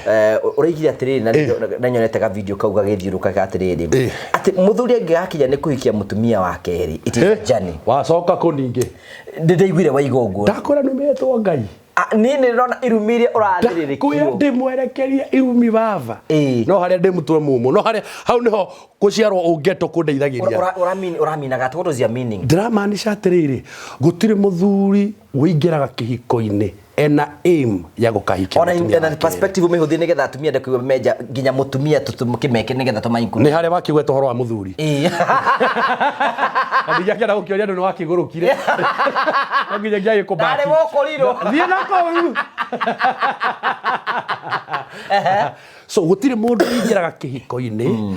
Speaker 1: Ũraigire atĩrĩrĩ na
Speaker 2: Eh.
Speaker 1: na nyonete ga video kau gagĩthiũrũka atĩrĩrĩ.
Speaker 2: Eh.
Speaker 1: Atĩ mũthuri angĩgakinya nĩ kũhikia mũtumia wa kerĩ. It is a journey.
Speaker 2: Wacoka kũ ningĩ?
Speaker 1: Ndĩiguire waiga ũguo.
Speaker 2: Ndakwĩra nĩmetwo Ngai.
Speaker 1: Ah, niĩ nĩ ndĩrona irumi iria
Speaker 2: Ndakwĩra
Speaker 1: ũrathĩrĩrĩkio.
Speaker 2: ndĩmwerekerie irumi baba.
Speaker 1: Ĩĩ.
Speaker 2: No harĩa ndĩ mũtwe mũmũ, no harĩa hau nĩho gũciarwo ũngetwo kũndeithagĩria.
Speaker 1: Ũraminaga atĩ, what was your meaning?
Speaker 2: Ndĩramaanisha atĩrĩrĩ, gũtirĩ mũthuri ũingĩraga kĩhiko-inĩ ena aim ya gũkahikia
Speaker 1: Ona
Speaker 2: mũtumia
Speaker 1: na
Speaker 2: wa kerĩ.
Speaker 1: perspective ũmĩhũthie nĩgetha atumia ndakũigua menja nginya mũtumia tũkĩmeke nĩgetha tũma
Speaker 2: Nĩ harĩa wakĩgweta ũhoro wa mũthuri.
Speaker 1: Ĩĩ.
Speaker 2: Na ndingĩakĩenda gũkĩũria andũ nĩ wakĩgũrũkire. No nginya ngĩagĩkũmbaki.
Speaker 1: Ndarĩ wokorirwo.
Speaker 2: Thiĩ na kũu. So gũtirĩ mũndũ ũingĩraga kĩhiko-inĩ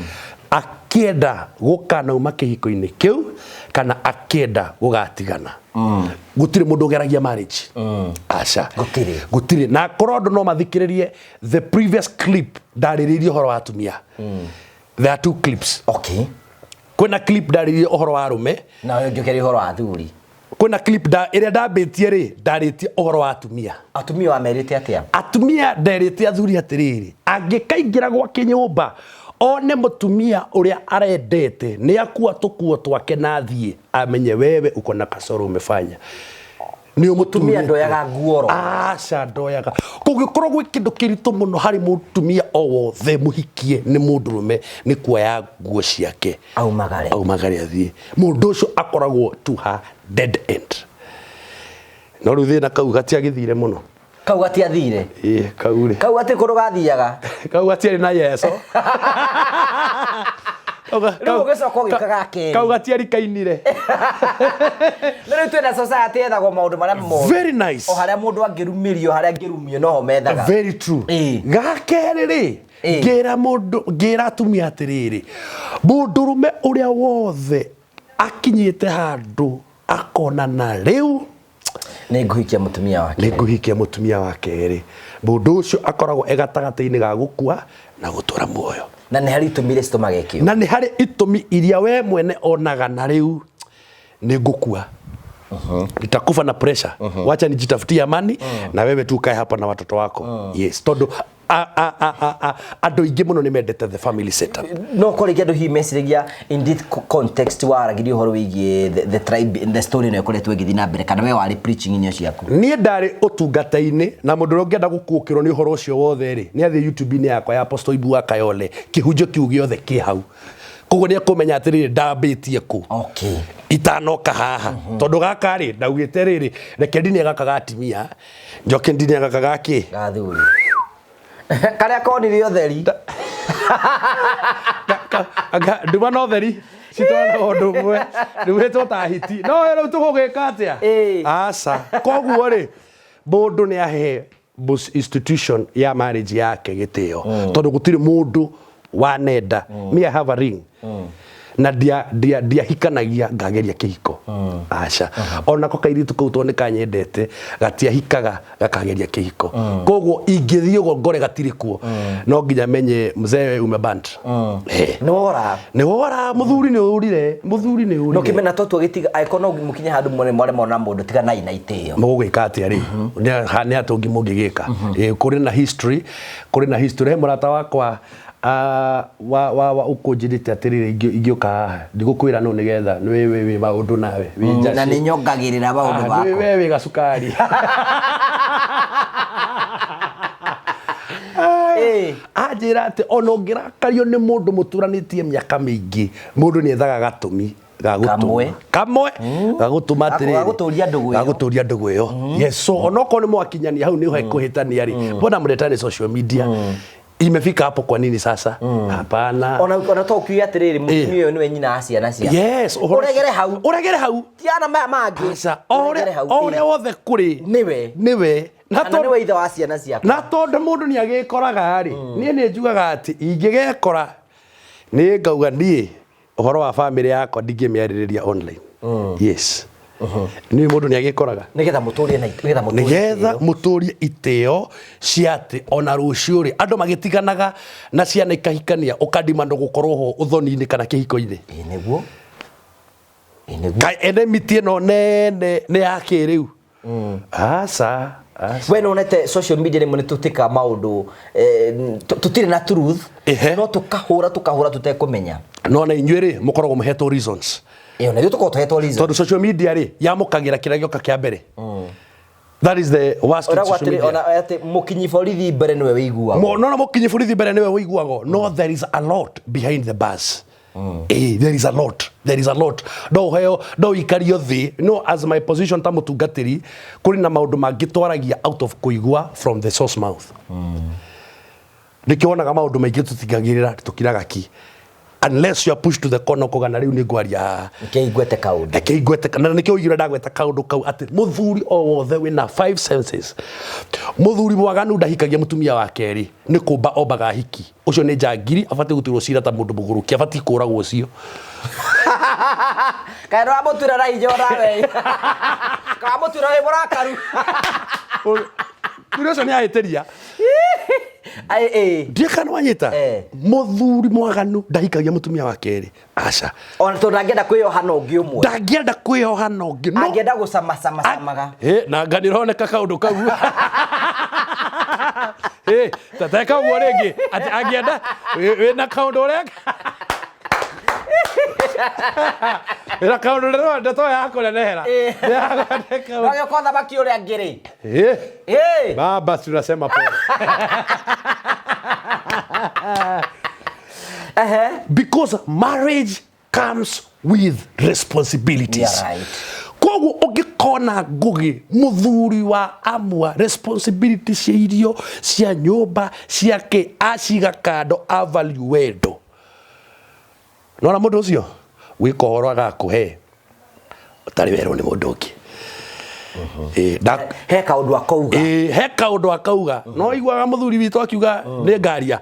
Speaker 2: akĩenda gũkanauma kĩhiko-inĩ kĩu kana akĩenda gũgatigana. Gũtirĩ mũndũ ũgeragia marriage. Aca.
Speaker 1: Gũtirĩ.
Speaker 2: Gũtirĩ. Na korwo andũ no mathikĩrĩrie the previous clip ndarĩrĩirie ũhoro wa atumia. There are two clips.
Speaker 1: Okay.
Speaker 2: Kwĩna clip ndarĩrĩirie ũhoro wa arũme,
Speaker 1: Na ũyũ ngĩũkĩria ũhoro wa athuri.
Speaker 2: Kwĩna clip da, ĩrĩa ndambĩtie rĩ, ndarĩtie ũhoro wa atumia.
Speaker 1: Atumia wamerĩte atĩa?
Speaker 2: Atumia nderĩte athuri atĩrĩrĩ, angĩkaingĩra gwake nyũmba one mũtumia ũrĩa arendete nĩ akua tũkuo twake na athiĩ, amenye wewe uko na kasoro umefanya. Nĩ
Speaker 1: Mũtumia ndoyaga nguo oro.
Speaker 2: Aca, ndoyaga. Kũngĩkorwo gwĩ kĩndũ kĩritũ mũno harĩ mũtumia o wothe mũhikie nĩ mũndũrũme nĩ kuoya nguo ciake
Speaker 1: Aumagare.
Speaker 2: Aumagare athiĩ. Mũndũ ũcio akoragwo to her dead end. No rĩu thĩna kau gatiagĩthire mũno.
Speaker 1: Kau gatiathire.
Speaker 2: Ĩĩ, kau rĩ,
Speaker 1: Kau gati kũndũ gathiaga.
Speaker 2: Kau gatiarĩ na yeso.
Speaker 1: Rĩu ũgĩcoka ũgĩũka ga kerĩ.
Speaker 2: Kau gatiarikainire.
Speaker 1: Na rĩu twĩna society yethagwo maũndũ marĩa moru.
Speaker 2: Very nice.
Speaker 1: O harĩa mũndũ angĩrumĩrio, harĩa angĩrumio noho methaga.
Speaker 2: Very true.
Speaker 1: Ĩĩ.
Speaker 2: Ga kerĩ rĩ,
Speaker 1: Ĩĩ.
Speaker 2: Ngĩra mũndũ, ngĩra atumia atĩrĩrĩ, mũndũrũme ũrĩa wothe akinyĩte handũ akona na rĩu
Speaker 1: Nĩ ngũhikia mũtumia wake.
Speaker 2: Nĩ ngũhikia mũtumia wa kerĩ, mũndũ ũcio akoragwo e gatagatĩ-inĩ ga gũkua na gũtũra muoyo.
Speaker 1: Na nĩ harĩ itũmi iria citũmaga ĩkĩo.
Speaker 2: Na nĩ harĩ itũmi iria we mwene onaga na rĩu nĩ ngũkua, nitakufa na pressure, wacha nijitafutie amani na wewe tu ukae hapa na watoto wako. Yes, tondũ andũ aingĩ mũno nĩ mendete the family setup.
Speaker 1: No korwo rĩngĩ andũ hihi meciragia in this context waragĩria ũhoro wĩgiĩ the tribe, the story ĩno ĩkoretwo ĩgĩthiĩ na mbere, kana we warĩ preaching-inĩ ciaku?
Speaker 2: Niĩ ndarĩ ũtungata-inĩ, na mũndũ ũrĩa ũngĩenda gũkuũkĩrwo nĩ ũhoro ũcio wothe rĩ, nĩ athiĩ YouTube-inĩ yakwa ya Apostle Ibu wa Kayole, kĩhunjio kĩu gĩothe kĩ hau. Koguo nĩ ekũmenya atĩrĩrĩ, ndambĩtie kũ itanoka haha, tondũ gaka rĩ, ndaugĩte rĩrĩ, reke ndinie gaka ga atimia, njoke ndinie gaka ga kĩ.
Speaker 1: Gathuri karĩa konire ũtheri.
Speaker 2: Nduma na ũtheri citwaranaga ũndũ ũmwe, rĩu ta hiti no rĩu tũgũgĩka atĩa?
Speaker 1: Ĩĩ.
Speaker 2: Aca, koguo rĩ, mũndũ nĩ ahe institution ya marriage yake gĩtĩo, tondũ gũtirĩ mũndũ wanenda. Me, I have a ring, na ndiahikanagia ngageria kĩhiko, aca. Onako kairĩtu kau tondũ nĩ kanyendete gatiahikaga gakageria kĩhiko. Koguo ingĩthiĩ ũguo ngore gatirĩ kuo, no nginya menye mzee umebant.
Speaker 1: Nĩ wora.
Speaker 2: Nĩ wora, mũthuri nĩ ũrire, mũthuri nĩ
Speaker 1: No
Speaker 2: ũrire.
Speaker 1: kĩmena tũtua gĩtiga angĩkorwo no mũkinye handũ mwone mwaremwo na mũndũ, tiganai na itĩo.
Speaker 2: Mũgũgĩka atĩa rĩ? Nĩ atĩa ũngĩ mũngĩgĩka? Ĩ, kũrĩ na history, kũrĩ na history. He mũrata wakwa wa ũkũnjĩrĩte atĩrĩrĩ, ingĩũka haha ndigũkwĩra no nĩgetha nĩ wĩ maũndũ nawe wĩ
Speaker 1: Na
Speaker 2: njacĩ.
Speaker 1: nĩ nyongagĩrĩra maũndũ
Speaker 2: Ah,
Speaker 1: makwa.
Speaker 2: we wĩ gacukari. Ai.
Speaker 1: Ĩĩ.
Speaker 2: Anjĩra atĩ ona ũngĩrakario nĩ mũndũ mũtũranĩtie mĩaka mĩingĩ, mũndũ nĩ ethaga gatũmi gagũtũma
Speaker 1: Kamwe.
Speaker 2: Kamwe gagũtũma atĩrĩrĩ,
Speaker 1: Gagũtũria ndũgũ ĩyo.
Speaker 2: Gagũtũria ndũgũ ĩyo, yes. So onokorwo nĩ mwakinyania hau nĩ hekũhĩtania rĩ, mbona mretane social media? Imefika hapo kwa nini sasa? Hapana.
Speaker 1: Ona to ukiuge atĩrĩrĩ, mũtumia ũyũ nĩwe nyina wa ciana ciaku.
Speaker 2: Yes, ũhoro.
Speaker 1: Ũregere hau.
Speaker 2: Ũregere hau.
Speaker 1: Tiana maya mangĩ.
Speaker 2: Aca, o
Speaker 1: Ũregere
Speaker 2: ũrĩa
Speaker 1: hau.
Speaker 2: o ũrĩa wothe kũrĩ.
Speaker 1: Nĩwe.
Speaker 2: Nĩwe. Na
Speaker 1: Kana nĩwe ithe wa ciana ciaku.
Speaker 2: Na tondũ mũndũ nĩ agĩkoraga rĩ, niĩ nĩ njugaga atĩ ingĩgekora nĩ ngauga niĩ ũhoro wa bamĩrĩ yakwa ndingĩmĩarĩrĩria online. Yes, niĩ mũndũ nĩ agĩkoraga.
Speaker 1: Nĩgetha mũtũrie na nĩgetha mũtũrie
Speaker 2: Nĩgetha
Speaker 1: itĩo.
Speaker 2: mũtũrie itĩo cia atĩ ona rũciũ rĩ, andũ magĩtiganaga na ciana ikahikania, ũkandimandwo gũkorwo ho ũthoni-inĩ kana kĩhiko-inĩ.
Speaker 1: Ĩĩ nĩguo. Ĩĩ nĩguo.
Speaker 2: Kaĩ enemy ĩno nene nĩ ya kĩrĩu? Aca, aca.
Speaker 1: We nonete social media rĩmwe nĩ tũtĩkaga maũndũ, tũtirĩ na truth, no tũkahũra tũkahũra tũtekũmenya.
Speaker 2: No na inyuĩ rĩ, mũkoragwo mũhetwo reasons.
Speaker 1: Ĩyo na ithuĩ tũkoragwo tũhetwo reason.
Speaker 2: Tondũ social media rĩ, yamũkagĩra kĩrĩa gĩoka kĩa mbere. That is the worst with
Speaker 1: Ũragwo
Speaker 2: social
Speaker 1: atĩrĩ
Speaker 2: media.
Speaker 1: ona atĩ mũkinyi borithi mbere nĩwe wĩiguagwo.
Speaker 2: No na mũkinyi borithi mbere nĩwe wĩiguagwo. No there is a lot behind the bars. There is a lot, there is a lot. No ũheo, no ũikario thĩ. No as my position ta mũtungatĩri, kũrĩ na maũndũ mangĩ twaragia out of kũigua from the source mouth. Nĩkĩo wonaga maũndũ maingĩ tũtingagĩrĩra, tũkiraga ki unless you are pushed to the corner, ũkauga na rĩu nĩ ngwaria haha.
Speaker 1: Nĩkĩo ingwete kaũndũ.
Speaker 2: Reke ingwete, na nĩkĩo ũigire ndagweta kaũndũ kau atĩ mũthuri o wothe wĩna five senses, mũthuri mwaganu ndahikagia mũtumia wa kerĩ, nĩ kũmba ombaga hiki. Ũcio nĩ njangiri, abatiĩ gũtuĩrwo cira ta mũndũ mũgũrũki, abatiĩ kũragwo ũcio.
Speaker 1: Kaĩ nĩwamũtuĩra na hinya onawe? Kaĩ wamũtuĩra wĩ mũrakaru?
Speaker 2: Mũthuri ũcio nĩ ahĩtĩria.
Speaker 1: Ai, ĩ.
Speaker 2: Ndiĩ kana wanyita. Mũthuri mwaganu ndahikagia mũtumia wa kerĩ, aca.
Speaker 1: Ona tondũ ndangĩenda kwĩyoha na ũngĩ ũmwe.
Speaker 2: Ndangĩenda kwĩyoha na ũngĩ, no
Speaker 1: Angĩenda gũcamacamacamaga.
Speaker 2: Na nga nĩroneka kaũndũ kau. Tateka ũguo rĩngĩ atĩ angĩenda wĩna kaũndũ ũreka, wĩna kaũndũ ndĩrona ndeto ya kũnenehera.
Speaker 1: No gĩũka ũthamaki ũrĩa angĩ rĩ.
Speaker 2: Baba, tunasema pole. Because marriage comes with responsibilities.
Speaker 1: Yeah, right.
Speaker 2: Koguo ũngĩkona Ngũgĩ mũthuri wa amua responsibility cia irio, cia nyũmba, cia kĩ, aciga kando, avalue wendo. Nona mũndũ ũcio wĩka ũhoro agakũhe ũtarĩ werwo nĩ mũndũ ũngĩ.
Speaker 1: He kaũndũ akauga.
Speaker 2: He kaũndũ akauga. No iguaga mũthuri witũ akiuga nĩ ngaria.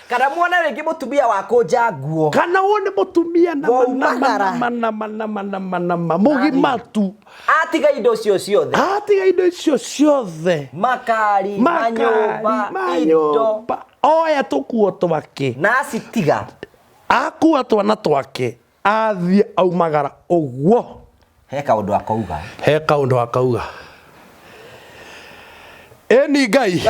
Speaker 1: Kana muone rĩngĩ mũtumia wa kũnja nguo.
Speaker 2: Kana wone mũtumia na
Speaker 1: Waumagara.
Speaker 2: mana mana mana mana mana mũgima tu.
Speaker 1: Atiga indo icio ciothe.
Speaker 2: Atiga indo icio ciothe.
Speaker 1: Makari,
Speaker 2: Makari,
Speaker 1: manyũmba, indo.
Speaker 2: Manyũmba. Oya tũkuo twake.
Speaker 1: Na acitiga.
Speaker 2: Akua twana twake. Athiĩ aumagara ũguo.
Speaker 1: He kaũndũ akauga.
Speaker 2: He kaũndũ akauga. Ĩni Ngai.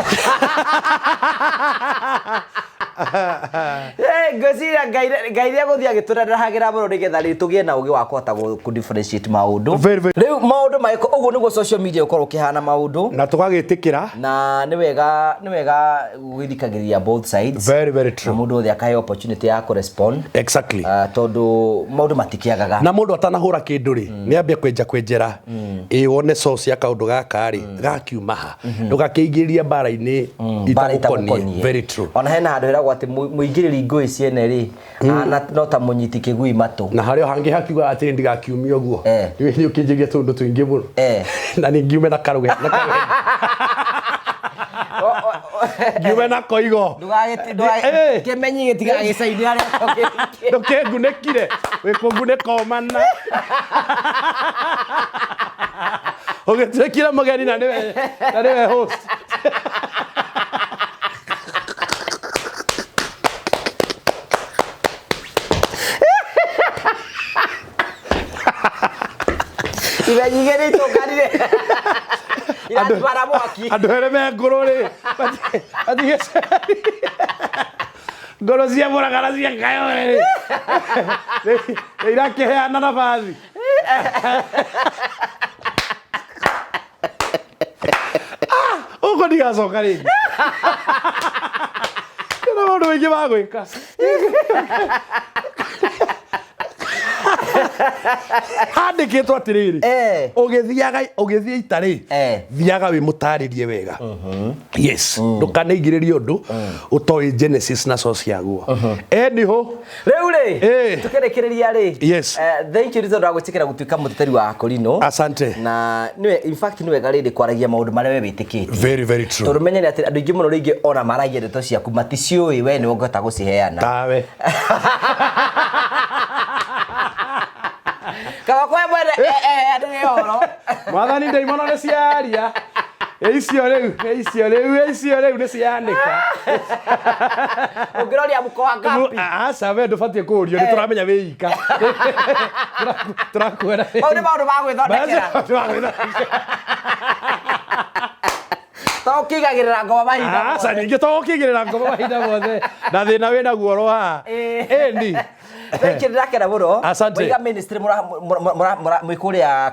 Speaker 1: Ngwĩciria Ngai nĩ egũthiĩ agĩtũrehagĩra mũno nĩgetha rĩ tũgĩe na ũgĩ wa kũhota kũ differentiate maũndũ.
Speaker 2: Very, very.
Speaker 1: Rĩu maũndũ magĩko ũguo nĩguo social media ũkorwo ũkĩhana maũndũ.
Speaker 2: Na tũgagĩtĩkĩra.
Speaker 1: Na nĩ wega gwĩthikagĩrĩria both sides.
Speaker 2: Very, very true.
Speaker 1: Na mũndũ wothe akaheo opportunity ya kũ respond.
Speaker 2: Exactly.
Speaker 1: Tondũ maũndũ matikĩagaga.
Speaker 2: Na mũndũ atanahũra kĩndũ rĩ, nĩ ambie kwenja kwenjera. Ĩ wone source ya kaũndũ gaka rĩ, gakiuma ha. Ndũgakĩingĩrie mbara-inĩ
Speaker 1: Mbara
Speaker 2: itagũkoniĩ.
Speaker 1: itagũkoniĩ.
Speaker 2: Very true.
Speaker 1: Ona hena handũ heragwo atĩ mũingĩrĩri ngũĩ ciene rĩ, no ta mũnyiti kĩgui matũ.
Speaker 2: Na harĩ o hangĩ hakiuga atĩrĩ ndigakiumie ũguo. Nĩ ũkĩnjĩria tũndũ tũingĩ mũno. Na nĩ ngiume na karuge, na karuge. Ngiume na koigo.
Speaker 1: Kĩmenyi gĩtigagĩcaine arĩa
Speaker 2: Ndũkĩngunĩkire, wĩkũngunĩka ũmana. Ũgĩtuĩkire mũgeni na nĩwe host.
Speaker 1: Imenyi igĩrĩ itũnganire. Iratwara mwaki.
Speaker 2: Andũ erĩ me ngũrũ rĩ, matigĩceri. Ngũrũ cia mũragara cia Kayore rĩ. Nĩ irakĩheana nabathi. Ũguo. Ndigacoka rĩngĩ. Ndĩna maũndũ maingĩ ma gwĩka. Handĩkĩtwo atĩrĩrĩ, ũgĩthiaga ũgĩthiĩ ita rĩ, thiaga wĩ mũtarĩrie wega. Yes, ndũkanaingĩrĩrie ũndũ ũtoĩ genesis na source yaguo. Anyhow,
Speaker 1: Rĩu rĩ, tũkĩrĩkĩrĩria rĩ, thank you nĩ tondũ wa gwĩtĩkĩra gũtuĩka mũteteri wa Akorino.
Speaker 2: Asante.
Speaker 1: Na nĩwe, in fact, nĩ wega rĩrĩ kwaragia maũndũ marĩa we wĩtĩkĩtie.
Speaker 2: Very, very true.
Speaker 1: Tondũ menye nĩ atĩ andũ aingĩ mũno rĩngĩ ona maragia ndeto ciaku maticiũĩ we nĩwe ũngĩhota gũciheana.
Speaker 2: Tawe.
Speaker 1: Kaba kwa mwene eheanĩre ũhoro.
Speaker 2: Mwathani, ndaimono nĩ ciaria. Icio rĩu, icio rĩu, icio rĩu nĩ cianĩka.
Speaker 1: Ũngĩroria mũkoa ngapi?
Speaker 2: Aca, we ndũbatiĩ kũũrio, nĩ tũramenya wĩ ika. Tũrakuona.
Speaker 1: Mau nĩ maũndũ ma gwĩthondekera. To ũkĩigagĩrĩra ngoma mahinda
Speaker 2: Aca,
Speaker 1: mothe.
Speaker 2: ningĩ to ũkĩigĩrĩra ngoma mahinda mothe na thĩna wĩ naguo oro haha. Ĩni.
Speaker 1: Thank you, ndĩrakena mũno.
Speaker 2: Asante.
Speaker 1: Waiga ministry mwĩ kũrĩa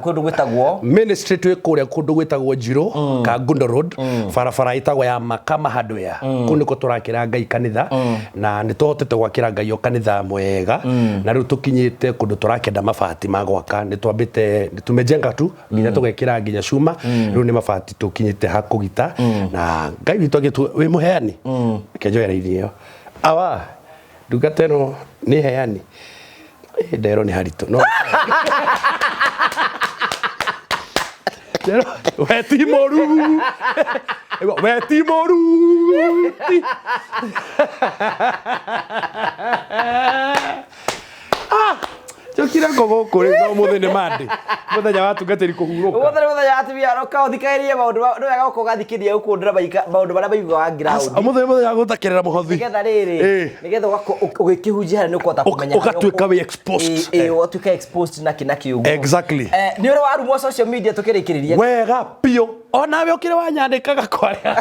Speaker 1: kũndũ gwĩtagwo
Speaker 2: Ministry twĩ kũrĩa kũndũ gwĩtagwo Njirũ, Kangundo Road, barabara ĩtagwo ya Makama Hardware. Kũu nĩkuo tũrakĩra Ngai kanitha, na nĩ tũhotete gwakĩra Ngai o kanitha mwega, na rĩu tũkinyĩte kũndũ tũrakĩenda mabati ma gwaka. Nĩ twambĩte, tumejenga tu nginya tũgekĩra nginya cuma, rĩu nĩ mabati tũkinyĩte ha kũgita, na Ngai witũ agĩtu wĩ mũheani. Reke njoe raini ĩyo. Awa ndungata ĩno nĩ heani. Nderwo nĩ haritũ no Nderwo, we ti mũru, we ti mũru. Ah, njokire ngo gũkũ rĩ, no mũthĩ nĩ Monday, mũthenya wa atungatĩri kũhurũka.
Speaker 1: Ũmũthĩ nĩ mũthenya wa atumia, roka ũthikagĩrĩrie maũndũ nĩ wega gũkorwo ũgathikĩrĩria gũkũ ndĩra maũndũ marĩa maiguaga ground.
Speaker 2: Ũmũthĩ nĩ mũthenya wa gũtakĩrĩra mũhothi.
Speaker 1: Nĩgetha rĩrĩ, nĩgetha ũgakorwo ũgĩkĩhunjia harĩa nĩ ũkũhota kũmenya harĩa
Speaker 2: Ũgatuĩka wĩ exposed.
Speaker 1: Ĩ, ũgatuĩka exposed na kĩ na kĩ ũguo.
Speaker 2: Exactly.
Speaker 1: Nĩ ũrĩ warumwo social media tũkĩrĩkĩrĩria?
Speaker 2: Wega biũ, onawe ũkĩrĩ wanyandĩkaga kwarĩa.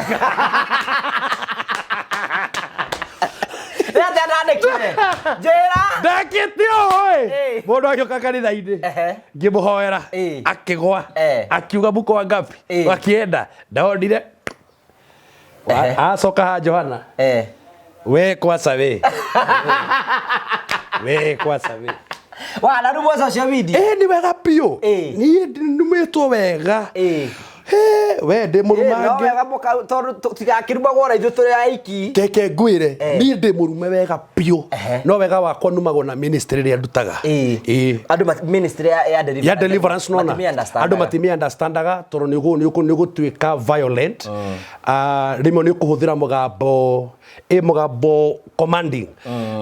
Speaker 1: Nĩ atĩa ndandĩkire? Njĩra.
Speaker 2: Ndekĩte ũũ ĩ, mũndũ agĩũka kanitha-inĩ, ngĩmũhoera, akĩgwa, akiuga muko wangapi, wakienda ndonire acoka ha Johana, we kwasa we we kwasa we.
Speaker 1: Wanarumwo social media?
Speaker 2: Nĩ wega biũ, niĩ numĩtwo wega. We ndĩ
Speaker 1: No
Speaker 2: mũrumange.
Speaker 1: Wega mũka tondũ tũtigakĩrumagwo na ithuĩ tũrĩ aiki.
Speaker 2: Keke ngwĩre, niĩ ndĩ mũrume wega biũ, no wega wakwa numagwo na ministry ĩrĩa ndutaga. Ĩĩ.
Speaker 1: Andũ ministry ya deliverance.
Speaker 2: Ya deliverance nona andũ matimi understandaga tondũ nĩ ũgũtuĩka violent. Ah, rĩmwe nĩ ũkũhũthĩra mũgambo ĩ mũgambo commanding,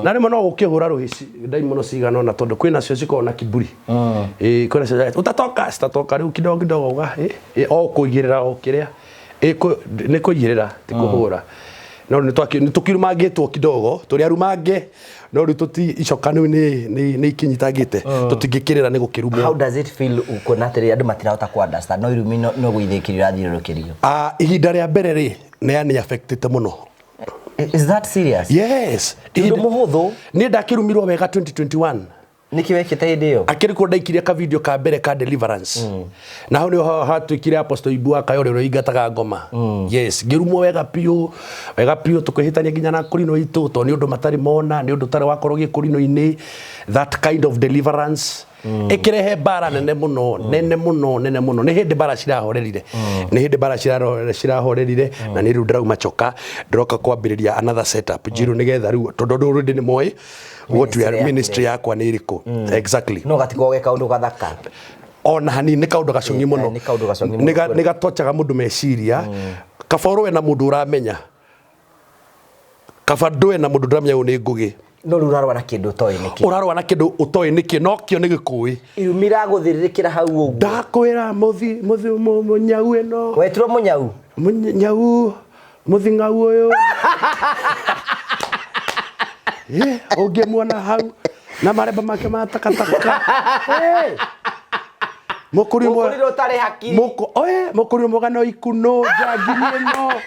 Speaker 2: na rĩmwe no gũkĩhũra rũhĩ ndaimono cigana ũna, tondũ kwĩna cio cikoragwo na kiburi. Ĩ, kwĩna cio utatoka citatoka rĩu kidogo kidogo uga ĩ, ĩ, o kũigĩrĩra o kĩrĩa ĩ, nĩ kũigĩrĩra ti kũhũra, no nĩ tũkirumangĩtwo kidogo, tũrĩ arumange, no rĩu tũti icoka rĩu nĩ ikinyitangĩte, tũtingĩkĩrĩra nĩ gũkĩrumwo.
Speaker 1: How does it feel kuona atĩrĩrĩ andũ matirahota ku understand no irumi no gũithĩkĩrio irathiũrũrũkĩrio?
Speaker 2: Ah, ihinda rĩa mbere rĩ, nĩ yani affectĩte mũno.
Speaker 1: Is that serious?
Speaker 2: Yes.
Speaker 1: Ti ũndũ mũhũthũ.
Speaker 2: Niĩ ndakĩrumirwo wega 2021.
Speaker 1: Nĩkĩ wekĩte hĩndĩ ĩyo?
Speaker 2: Akĩrĩ kuo ndaikirie ka video ka mbere ka deliverance, na hau nĩho hatuĩkire Apostle Ibu wa Kayore ũrĩa ũingataga ngoma. Yes, ngĩrumwo wega biũ, wega biũ, tũkĩhĩtania nginya na kũrinũ itũ, tondũ nĩ ũndũ matarĩ mona, nĩ ũndũ ũtarĩ wakorwo gĩkũrinũ-inĩ, that kind of deliverance ĩkĩrehe mbara nene mũno, nene mũno, nene mũno. Nĩ hĩndĩ mbara cirahorerire, nĩ hĩndĩ mbara cirahorerire, na nĩ rĩu ndĩrauma coka, ndĩroka kwambĩrĩria another setup njirũ, nĩgetha rĩu tondũ andũ already nĩ moĩ what we are,
Speaker 1: Ministry yaku.
Speaker 2: Ministry yakwa nĩ ĩrĩkũ exactly.
Speaker 1: No gatikoragwo ge kaũndũ gathaka.
Speaker 2: Ona hanini, nĩ kaũndũ gacong'i mũno.
Speaker 1: Nĩ kaũndũ gacong'i mũno.
Speaker 2: Nĩ gatochaga mũndũ meciria. Kaba ũrũe na mũndũ ũramenya, kaba ndũe na mũndũ ndũramenya ũyũ nĩ ngũgĩ.
Speaker 1: No rĩu ũrarũa na kĩndũ ũtoĩ nĩkĩ.
Speaker 2: Ũrarũa na kĩndũ ũtoĩ nĩkĩ, no kĩo nĩ gĩkũĩ.
Speaker 1: Irumi iragũthĩrĩrĩkĩra hau ũguo.
Speaker 2: Ndakwĩra mũthi mũthi mũnyau ĩno.
Speaker 1: Wetirwo mũnyau?
Speaker 2: Mũnyau mũthing'au ũyũ. Ũngĩmuona hau na maremba make ma takataka. Mũkũri
Speaker 1: Mũkũrire ũtarĩ hakiri.
Speaker 2: Mũkũri mũgano ikuno njangiri ĩno.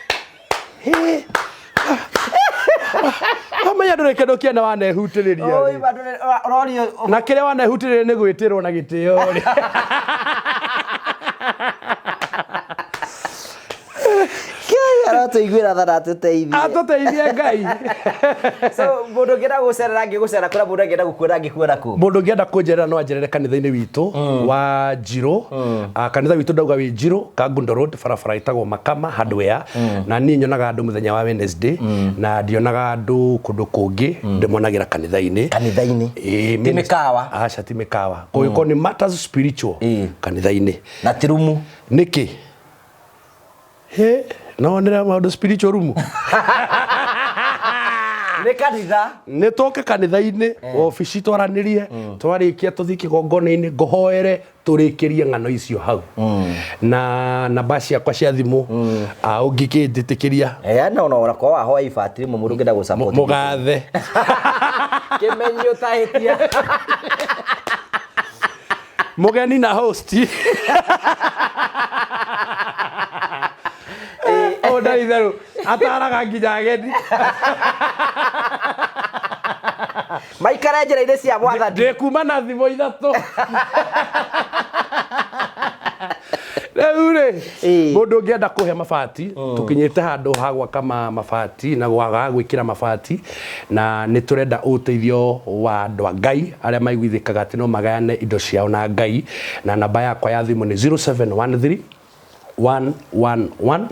Speaker 2: Amenya ndũrĩ kĩndũ kĩene wanehutĩrĩria
Speaker 1: Oi,
Speaker 2: rĩ.
Speaker 1: bandũ ũrorio.
Speaker 2: Na kĩrĩa wanehutĩrĩria nĩ gwĩtĩrwo na gĩtĩo rĩ.
Speaker 1: Aratũiguĩra tha na atũteithie.
Speaker 2: Atũteithie Ngai.
Speaker 1: So mũndũ ũngĩenda gũcerera angĩgũcera kũrĩa, mũndũ angĩenda gũkuona angĩkuona kũ?
Speaker 2: Mũndũ ũngĩenda kũnjerera no anjerere kanitha-inĩ witũ wa Njirũ. Kanitha witũ ndauga wĩ Njirũ, Kangundo Road, barabara ĩtagwo Makama Hardware. Na niĩ nyonaga andũ mũthenya wa Wednesday, na ndionaga andũ kũndũ kũngĩ, ndĩmonagĩra kanitha-inĩ.
Speaker 1: Kanitha-inĩ.
Speaker 2: Ĩĩ,
Speaker 1: Ti mĩkawa?
Speaker 2: Aca, ti mĩkawa. Kũngĩkorwo nĩ matters spiritual, kanitha-inĩ.
Speaker 1: Na ti rumu?
Speaker 2: Nĩkĩ? He, no wonere maũndũ spiritual rumu?
Speaker 1: Nĩ kanitha.
Speaker 2: Nĩ tũke kanitha-inĩ, obici, twaranĩrie, twarĩkia tũthiĩ kĩgongona-inĩ, ngũhoere, tũrĩkĩrie ng'ano icio hau. Na namba ciakwa cia thimũ, ũngĩkĩnjĩtĩkĩria.
Speaker 1: No no ona kwa wahoya ibati rĩmwe, mũndũ ũngĩenda gũ-support.
Speaker 2: Mũgathe.
Speaker 1: Kĩmenyi ũtahĩtia.
Speaker 2: Mũgeni na host ũyũ ndarĩ itherũ, ataraga nginya ageni.
Speaker 1: Maikare njĩra-inĩ cia Mwathani.
Speaker 2: Ndĩ kuma na thimũ ithatũ rĩu rĩ. Mũndũ ũngĩenda kũhe mabati, tũkinyĩte handũ ha gwaka mabati na gwaga gwĩkĩra mabati, na nĩ tũrenda ũteithio wa andũ a Ngai arĩa maiguithĩkaga atĩ no magayane indo ciao na Ngai. Na namba yakwa ya thimũ nĩ 0713 111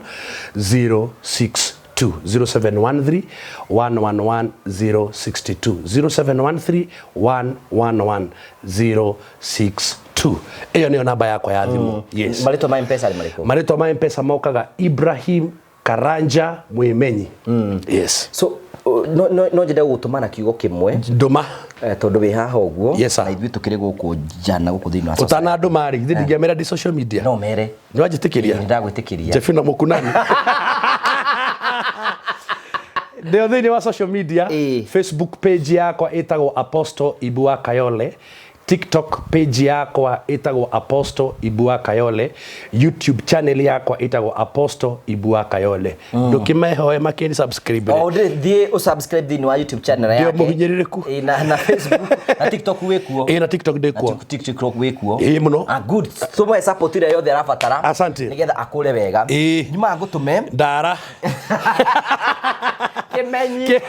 Speaker 2: 062, 0713 111 062, 0713 111 062. Ĩyo nĩyo namba yakwa ya thimũ, yes.
Speaker 1: Marĩtwa ma M-Pesa nĩ marĩkũ?
Speaker 2: Marĩtwa ma M-Pesa mokaga Ibrahim Karanja Mwimenyi, yes.
Speaker 1: So no nyende gũgũtũma na kiugo kĩmwe.
Speaker 2: Ndũma.
Speaker 1: Tondũ wĩ haha ũguo
Speaker 2: Yes, sir.
Speaker 1: na ithuĩ tũkĩrĩ gũkũ nja na gũkũ thĩinĩ wa society.
Speaker 2: Ũtanandũma rĩ, githĩ ndingĩamera ndĩ social media?
Speaker 1: No mere.
Speaker 2: Nĩ wanjĩtĩkĩria?
Speaker 1: Nĩ ndagwĩtĩkĩria.
Speaker 2: Jefina Mũkunani ndĩo thĩinĩ wa social media. Facebook page yakwa ĩtagwo Apostle Ibua Kayole, TikTok page yakwa ĩtagwo Apostle Ibua Kayole, YouTube channel yakwa ĩtagwo Apostle Ibua Kayole. Ndũkĩmehoe makĩni subscribe.
Speaker 1: O thiĩ ũsubscribe thĩinĩ wa YouTube channel
Speaker 2: Ndĩo
Speaker 1: yake.
Speaker 2: Mũhinyĩrĩrĩku.
Speaker 1: Na Facebook na TikTok wĩkuo?
Speaker 2: Ĩĩ, na TikTok ndĩkuo.
Speaker 1: Na TikTok wĩkuo?
Speaker 2: Ĩĩ, mũno.
Speaker 1: Ah, good. Tũmwe support ĩrĩa yothe arabatara.
Speaker 2: Asante.
Speaker 1: Nĩgetha akũre wega. Nyuma ngũtũme.
Speaker 2: Ndara.
Speaker 1: Kĩmenyi.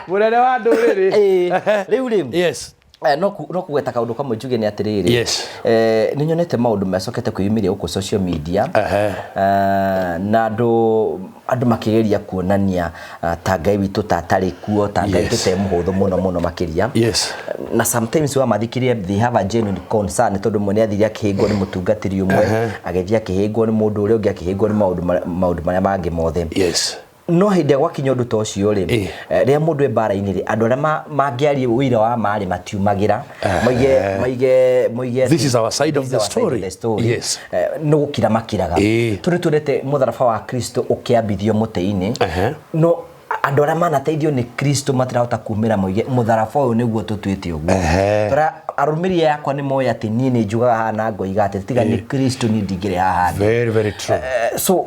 Speaker 2: Mũnene wa ndũrĩrĩ.
Speaker 1: Rĩu rĩ, no kũgweta kaũndũ kamwe njuge nĩ atĩrĩrĩ, nĩ nyonete maũndũ macokete kwĩyumĩria gũkũ social media, na andũ makĩgeria kuonania ta Ngai witũ ta atarĩ kuo, ta Ngai witũ te mũhũthũ mũno mũno makĩria. Na sometimes wamathikĩria, they have a genuine concern, tondũ mwe nĩ athire akĩhĩngwo nĩ mũtungatĩri ũmwe, agĩthiĩ akĩhĩngwo nĩ mũndũ ũrĩa ũngĩ, akĩhĩngwo nĩ maũndũ marĩa mangĩ mothe. No hĩndĩ ĩrĩa gwakinya ũndũ ta ũcio rĩ, rĩrĩa mũndũ e mbara-inĩ rĩ, andũ arĩa mangĩaria ũira wa ma rĩ, matiumagĩra moige
Speaker 2: This is our side of
Speaker 1: "This
Speaker 2: the
Speaker 1: is our side of
Speaker 2: story."
Speaker 1: the story. Nĩ gũkira makiraga. Tondũ tuonete mũtharaba wa Kristo ũkĩambithio mũtĩ-inĩ, no andũ arĩa manateithio nĩ Kristo matirahota kumĩra moige mũtharaba ũyũ nĩguo tũtuĩte ũguo. Tondũ arũmĩrĩri akwa nĩ moĩ atĩ niĩ nĩ njugaga haha na ngoiga atĩ tiga nĩ Kristo niĩ ndingĩrĩ haha ndĩ.
Speaker 2: Very, very true.
Speaker 1: So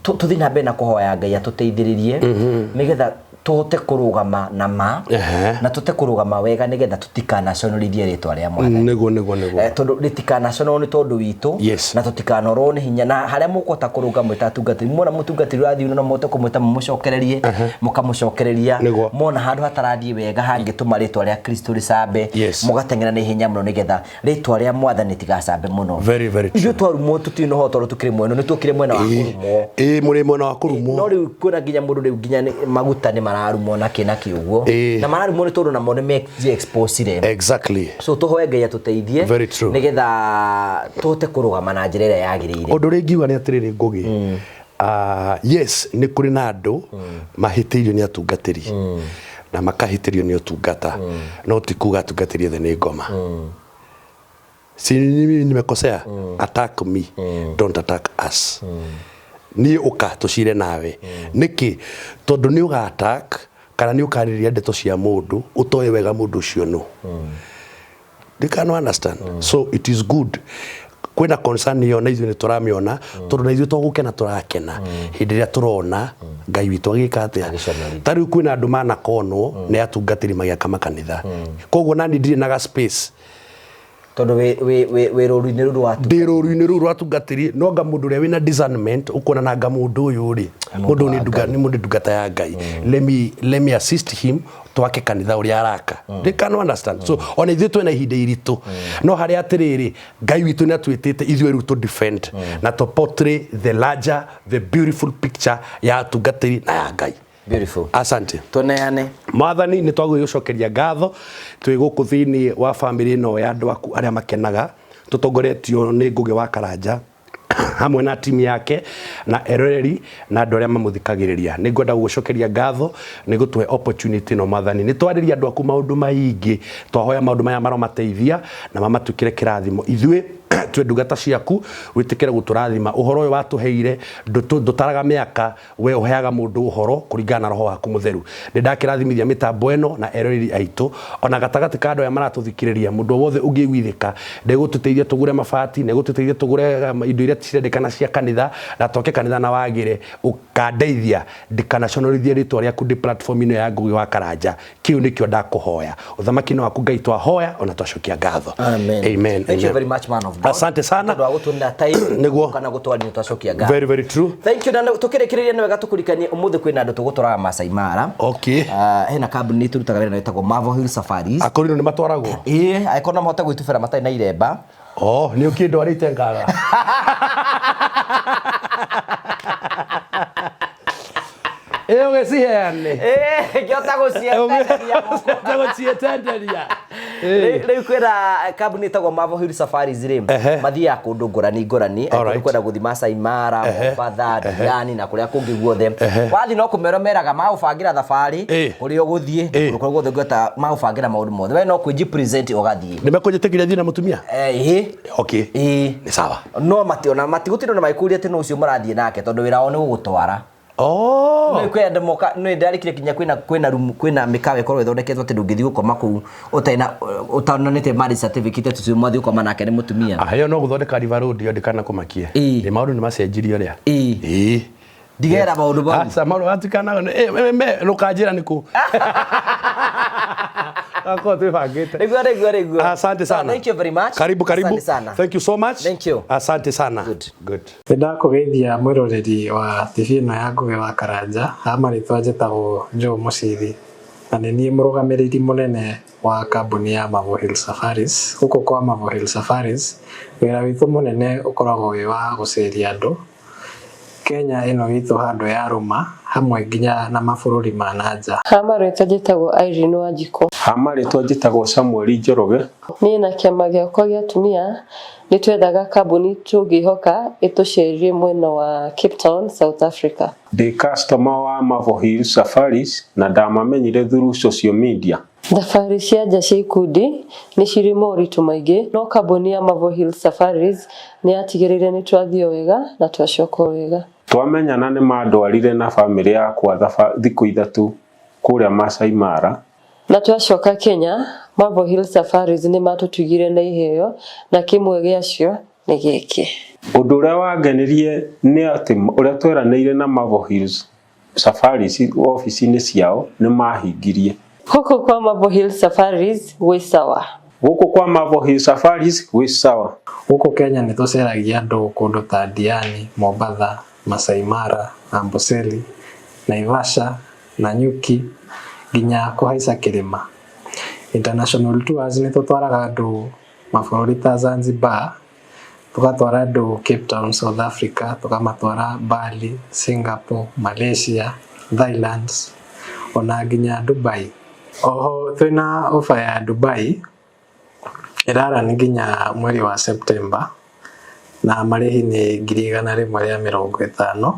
Speaker 1: tũthiĩ na mbere na kũhoya Ngai atũteithĩrĩrie nĩgetha tũhote kũrũgama na ma na tũhote kũrũgama wega nĩgetha tũtikanaconorithie rĩtwa rĩa Mwathani.
Speaker 2: Nĩguo, nĩguo, nĩguo.
Speaker 1: Tondũ rĩtikanaconorwo nĩ tondũ witũ, na tũtikanorwo nĩ hinya, na harĩa mũkũhota kũrũnga mwĩ ta atungatĩri, muona mũtungatĩri ũrathiĩ no mũhote kũmwĩta mũmũcokererie, mũkamũcokereria. Mona handũ hatarathiĩ wega hangĩtũma rĩtwa rĩa Kristo rĩcambe, mũgateng'era na ihenya mũno nĩgetha rĩtwa rĩa Mwathani rĩtigacambe mũno.
Speaker 2: Very, very true.
Speaker 1: Ithuĩ twarumwo tũtirĩ na ũhoro tondũ tũkĩrĩ mwena, nĩ tũkĩrĩ mwena wa kũrumwo.
Speaker 2: Ĩĩ, mũrĩ mwena wa kũrumwo.
Speaker 1: No rĩu kwĩna nginya mũndũ rĩu nginya maguta nĩ mararumwo na kĩ na kĩ ũguo. Na mararumwo nĩ tondũ namo nĩ me-exposire. So tũhoe Ngai atũteithie.
Speaker 2: Very true.
Speaker 1: Nĩgetha tũhote kũrũgama na njĩra ĩrĩa yagĩrĩire.
Speaker 2: Ũndũ ũrĩa ingiuga nĩ atĩrĩrĩ, Ngũgĩ, yes, nĩ kũrĩ na andũ mahĩtĩirio nĩ atungatĩri na makahĩtĩrio nĩ ũtungata, no ti kuga atungatĩri othe nĩ ngoma. Si mimi nimekosea, attack me, don't attack us. Niĩ ũka tũcire nawe nĩkĩ? Tondũ nĩ ũga attack kana nĩ ũkarĩrĩria ndeto cia mũndũ ũtoĩ wega mũndũ ũcio nũ. They can understand. So it is good kwĩna concern ĩyo, na ithuĩ nĩ tũramĩona, tondũ na ithuĩ to gũkena tũrakena hĩndĩ ĩrĩa tũrona Ngai witũ agĩka atĩa.
Speaker 1: Agĩconorithia.
Speaker 2: Ta rĩu kwĩna andũ manakonwo nĩ atungatĩri magĩaka makanitha, koguo nani ndirĩ na ga space.
Speaker 1: Tondũ wĩ rũru-inĩ rũu rwa
Speaker 2: Ndĩ rũru-inĩ rũu rwa tungatĩri. No anga mũndũ ũrĩa wĩna discernment ũkuona na anga mũndũ ũyũ rĩ, mũndũ ũyũ nĩ mũndũ ndungata ya Ngai, let me assist him twake kanitha ũrĩa araka. They can understand. So ona ithuĩ twĩna ihinda iritũ, no harĩa atĩrĩrĩ, Ngai witũ nĩ atwĩtĩte ithuĩ rĩu tũ defend na to portray the larger, the beautiful picture ya atungatĩri na ya Ngai.
Speaker 1: Beautiful.
Speaker 2: Asante.
Speaker 1: Tũneane.
Speaker 2: Mwathani, nĩ twagũgĩcokeria ngatho twĩ gũkũ thĩinĩ wa bamĩrĩ ĩno ya andũ aku arĩa makenaga, tũtongoretio nĩ Ngũgĩ wa Karanja hamwe na timu yake na eroreri na andũ arĩa mamũthikagĩrĩria. Nĩ ngwenda gũgũcokeria ngatho nĩ gũtũhe opportunity ĩno. Mwathani, nĩ twarĩria andũ aku maũndũ maingĩ, twahoya maũndũ maya maromateithia na mamatuĩkĩre kĩrathimo. Ithuĩ twĩ ndungata ciaku, wĩtĩkĩre gũtũrathima. Ũhoro ũyũ watũheire ndũtaraga mĩaka, we ũheaga mũndũ ũhoro kũringana na roho waku mũtheru. Nĩ ndakĩrathimithia mĩtambo ĩno na eroreri aitũ, ona gatagatĩ ka andũ aya maratũthikĩrĩria, mũndũ o wothe ũngĩiguithĩka ndegũtũteithia tũgũre mabati, nĩgũtũteithia tũgũre indo iria cirendekana cia kanitha na twake kanitha na wagĩre, ũkandeithia ndikanaconorithie rĩtwa rĩaku ndĩ platform ĩno ya Ngũgĩ wa Karanja. Kĩu nĩkĩo ndakũhoya ũthamaki-inĩ waku, Ngai. Twahoya ona twacokia ngatho.
Speaker 1: Amen.
Speaker 2: Amen.
Speaker 1: Thank you
Speaker 2: Amen.
Speaker 1: very much, man of God.
Speaker 2: Asante sana.
Speaker 1: Tondũ wa gũtũnĩra time.
Speaker 2: Nĩguo.
Speaker 1: Kana gũtwarĩria, twacokia ngatho.
Speaker 2: Very, very true.
Speaker 1: Thank you. Na tũkĩrĩkĩrĩria, nĩ wega tũkũrikanie ũmũthĩ kwĩna andũ tũgũtwaraga Masai Mara. Hena kambuni tũrutaga wĩra nayo ĩtagwo Marvel Hill Safaris.
Speaker 2: Akorino nĩ matwaragwo?
Speaker 1: Ĩĩ, angĩkorwo no mahote gwĩtubĩra matarĩ na iremba.
Speaker 2: Oh, nĩ ũkĩndwarĩte ngaga ĩ ũgĩciheane.
Speaker 1: Ngĩhota gũcienderia gũkũ.
Speaker 2: Gũciĩtenderia.
Speaker 1: Rĩu kwĩna kambuni ĩtagwo Marvel Hill Safaris rĩ, mathiaga kũndũ ngũrani ngũrani. Angĩkorwo kwenda gũthiĩ Masai Mara, Mombatha, Diani na kũrĩa kũngĩ guothe, wathiĩ no kũmera meraga magũbangĩra thabarĩ, kũrĩa ũgũthiĩ, kũndũ kũrĩa guothe ũngĩhota, magũbangĩra maũndũ mothe. We no kwĩji present ũgathiĩ.
Speaker 2: Nĩ mekũnjĩtĩkĩria thiĩ na mũtumia?
Speaker 1: Ĩĩ.
Speaker 2: Okay.
Speaker 1: Ĩĩ.
Speaker 2: Nĩ sawa.
Speaker 1: No mationa matigũtinda na magĩkũria atĩ no ũcio mũrathiĩ nake, tondũ wĩra wao nĩ gũgũtwara. Nĩ kwĩ andũ moka, nĩ ndarĩkire nginya kwĩna room, kwĩna mĩkawa ĩkoragwo ĩthondeketwo atĩ ndũngĩthiĩ gũkoma kũu ũtarĩ na ũtonanĩte marriage certificate atĩ ũcio mwathiĩ gũkoma nake nĩ mũtumia.
Speaker 2: Aheo no gũthondeka River Road ĩyo, ndĩkana kũmakie. Nĩ maũndũ nĩ macenjirie ũrĩa. Ĩĩ.
Speaker 1: Ndigera maũndũ mau.
Speaker 2: Aca, maũndũ matikana ndũkanjĩra nĩ kũ akorwo twĩbangĩte.
Speaker 1: Nĩguo.
Speaker 2: Asante sana.
Speaker 1: Thank you very much.
Speaker 2: Karibu, karibu.
Speaker 1: Asante sana.
Speaker 2: Thank you so much.
Speaker 1: Thank you.
Speaker 2: Asante sana.
Speaker 1: Good.
Speaker 2: Good.
Speaker 4: Nĩ ndakũgeithia mwĩroreri wa TV ĩno ya Ngũgĩ wa Karanja. Ha marĩtwa njĩtagwo Joe Mũciri na nĩ niĩ mũrũgamĩrĩri mũnene wa kambuni ya Marvel Hill Safaris. Gũkũ kwa Marvel Hill Safaris, wĩra witũ mũnene ũkoragwo wĩ wa gũceria andũ Kenya ĩno itũ handũ ya rũma hamwe nginya na mabũrũri ma na nja.
Speaker 5: Ha marĩtwa njĩtagwo Irene Wanjikũ.
Speaker 6: Ha marĩtwa njĩtagwo Samuel Njoroge.
Speaker 5: Niĩ na kĩama gĩakwa gĩa atumia nĩ twethaga kambuni tũngĩhoka ĩtũcerie mwena wa Cape Town, South Africa.
Speaker 6: Ndĩ customer wa Marvel Hill Safaris na ndamamenyire through social media.
Speaker 5: Thabarĩ cia nja cia ikundi nĩ cirĩ moritũ maingĩ, no kambuni ya Marvel Hill Safaris nĩ yatigĩrĩire nĩ twathiĩ o wega na twacoka o wega.
Speaker 6: Twamenyana nĩ mandwarire na bamĩrĩ yakwa thikũ 3 kũrĩa Masai Mara.
Speaker 5: Na twacoka Kenya, Marvel Hill Safaris nĩ matũtugire na iheo na kĩmwe gĩacio nĩ gĩkĩ.
Speaker 6: Ũndũ ũrĩa wangenirie nĩ atĩ ũrĩa tweranĩire na Marvel Hills Safaris obici-inĩ ciao nĩ mahingirie.
Speaker 5: Gũkũ kwa Marvel Hill Safaris gwĩ sawa.
Speaker 6: Gũkũ kwa Marvel Hill Safaris gwĩ sawa.
Speaker 4: Gũkũ Kenya nĩ tũceragia andũ kũndũ ta Diani, Mombatha, Masai Mara, Amboseli, Naivasha, Nanyuki nginya kũhaica kĩrĩma. International tours nĩ tũtwaraga andũ mabũrũri ta Zanzibar, tũgatwara andũ Cape Town, South Africa, tũkamatwara Bali, Singapore, Malaysia, Thailand ona nginya Dubai. Oho twĩna offer ya Dubai ĩrarani nginya mweri wa September na marĩhi nĩ 150,000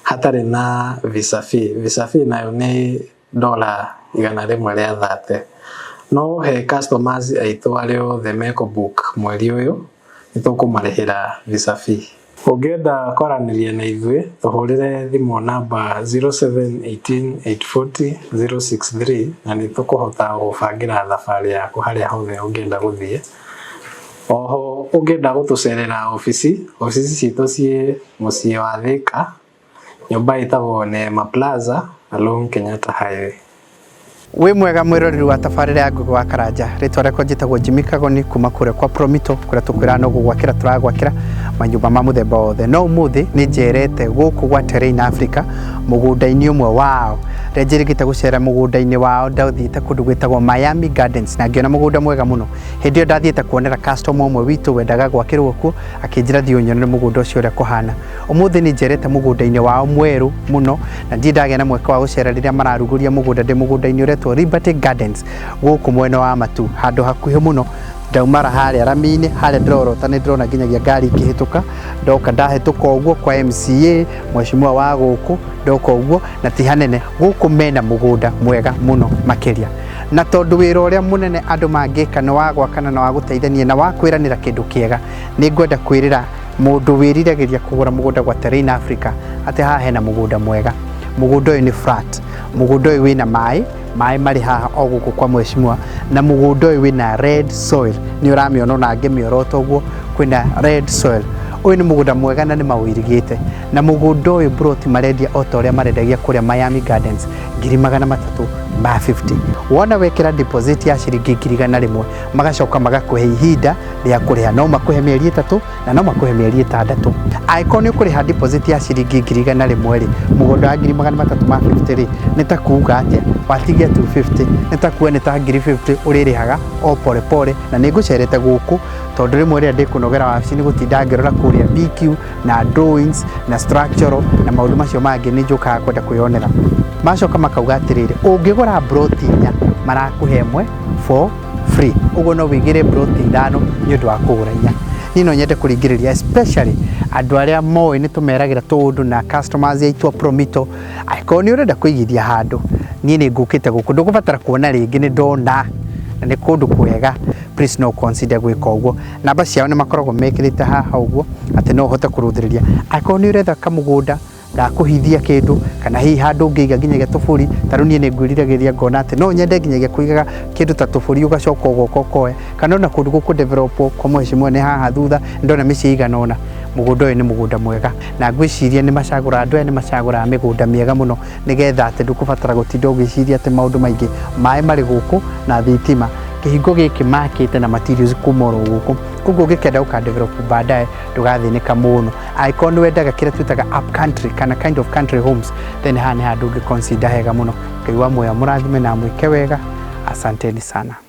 Speaker 4: hatarĩ na visa fee. Visa fee nayo nĩ dola 130. No he customers aitũ arĩa othe mekũ book mweri ũyũ nĩ tũkũmarĩhĩra visa fee. Ũngĩenda kwaranĩria na ithuĩ tũhũrĩre thimũ namba 0718 840 063 na nĩ tũkũhota gũbangĩra thabarĩ yaku harĩa hothe ũngĩenda gũthiĩ. Oho ũngĩenda gũtũcerera obici, obici citũ ciĩ mũciĩ wa Thika, nyũmba ĩtagwo Neema Plaza along Kenyatta Highway. Wĩ mwega mwĩroreri wa tabarĩra ya Ngugi wa Karanja. Rĩtwa rĩakwa njĩtagwo Jimmy Kagoni kuma kũrĩa kwa Promito, kũrĩa tũkwĩraga no gũgwakĩra tũragwakĩra manyũmba ma mũthemba wothe. No ũmũthĩ nĩ njerete gũkũ gwa Terrain Africa mũgũnda-inĩ ũmwe wao. Rĩrĩa njĩrĩgĩte gũcera mũgũnda-inĩ wao, ndathiĩte kũndũ gwĩtagwo Miami Gardens na ngĩona mũgũnda mwega mũno. Hĩndĩ ĩyo ndathiĩte kuonera customer ũmwe witũ wendaga gwakĩrwo kuo, akĩnjĩra thiĩ ũnyonere mũgũnda ũcio ũrĩa kũhana. Ũmũthĩ nĩ njerete mũgũnda-inĩ wao mwerũ mũno, na ndirĩ ndagĩa na mweke wa gũcera rĩrĩa mararugũria mũgũnda. Ndĩ mũgũnda-inĩ ũretwo Liberty Gardens gũkũ mwena wa Matu, handũ hakuhĩ mũno. Ndaumara harĩa rami-inĩ harĩa ndĩrorota nĩ ndĩrona nginyagia ngari ikĩhĩtũka. Ndoka ndahĩtũka ũguo kwa MCA mheshimiwa wa gũkũ, ndoka ũguo na ti hanene. Gũkũ mena mũgũnda mwega mũno makĩria, na tondũ wĩra ũrĩa mũnene andũ mangĩka nĩ wa gwakana na wa gũteithania na wa kwĩranĩra kĩndũ kĩega, nĩ ngwenda kwĩrĩra mũndũ wĩriragĩria kũgũra mũgũnda gwa Terrain Africa atĩ haha hena mũgũnda mwega. Mũgũnda ũyũ nĩ flat, mũgũnda ũyũ wĩna maĩ, maĩ marĩ haha o gũkũ kwa mheshimiwa, na mũgũnda ũyũ wĩna red soil. Nĩ ũramĩona ona ngĩmĩorota ũguo kwĩna red soil. Ũyũ nĩ mũgũnda mwega na nĩ mawĩirigĩte, na mũgũnda ũyũ broti marendia o ta ũrĩa marendagia kũrĩa Miami Gardens, 350,000. Wona wekĩra deposit ya ciringi 100,000, magacoka magakũhe ihinda rĩa kũrĩha. No makũhe mĩeri 3 na no makũhe mĩeri 6. Angĩkorwo nĩ ũkũrĩha deposit ya ciringi 100,000 rĩ, mũgũnda wa 350,000 rĩ, nĩ ta kuga atĩa? Watigia 250, nĩ ta kuga nĩ ta 50,000 ũrĩrĩhaga o pole pole. Na nĩ ngũcerete gũkũ tondũ rĩmwe rĩrĩa ndĩkũnogera wabici nĩ gũtinda ngĩrora kũrĩa BQ na drawings na structural na maũndũ macio mangĩ, nĩ njũkaga kwenda kwĩyonera. Macoka makauga atĩrĩrĩ, ũngĩgũra broti 4 marakũhe ĩmwe for free. Ũguo no wĩigĩre broti 5 nĩ ũndũ wa kũgũra 4. Niĩ no nyende kũringĩrĩria especially andũ arĩa moĩ nĩ tũmeragĩra tũũndũ na customers aitũ a Promito, angĩkorwo nĩ ũrenda kũigithia handũ, niĩ nĩ ngũkĩte gũkũ, ndũgũbatara kuona rĩngĩ, nĩ ndona na nĩ kũndũ kwega. Please no consider gwĩka ũguo. Namba ciao nĩ makoragwo mekĩrĩte haha ũguo atĩ no ũhote kũrũthĩrĩria angĩkorwo nĩ ũretha kamũgũnda gakũhithia kĩndũ, kana hihi handũ ũngĩiga nginyagia tũbũri. Ta rĩu niĩ nĩ ngwĩriragĩria ngona atĩ no nyende nginyagia kũigaga kĩndũ ta tũbũri, ũgacoka ũgoka ũkoya, kana ona kũndũ gũkũ develop kwa mheshimiwa nĩ haha thutha ndona mĩciĩ igana ũna. Mũgũnda ũyũ nĩ mũgũnda mwega, na ngwĩciria nĩ macagũraga, andũ aya nĩ macagũraga mĩgũnda mĩega mũno, nĩgetha atĩ ndũkũbatara gũtinda ũgĩciria atĩ maũndũ maingĩ. Maĩ marĩ gũkũ na thitima. Kĩhingo gĩkĩ makĩte na materials kuma oro gũkũ, koguo ũngĩkenda gũka develop baadaye ndũgathĩnĩka mũno. Angĩkorwo nĩ wendaga kĩrĩa twĩtaga up country kana kind of country homes, then haha nĩ handũ ũngĩ consider hega mũno. Ngai wa muoyo amũrathime na amwĩke wega. Asanteni sana.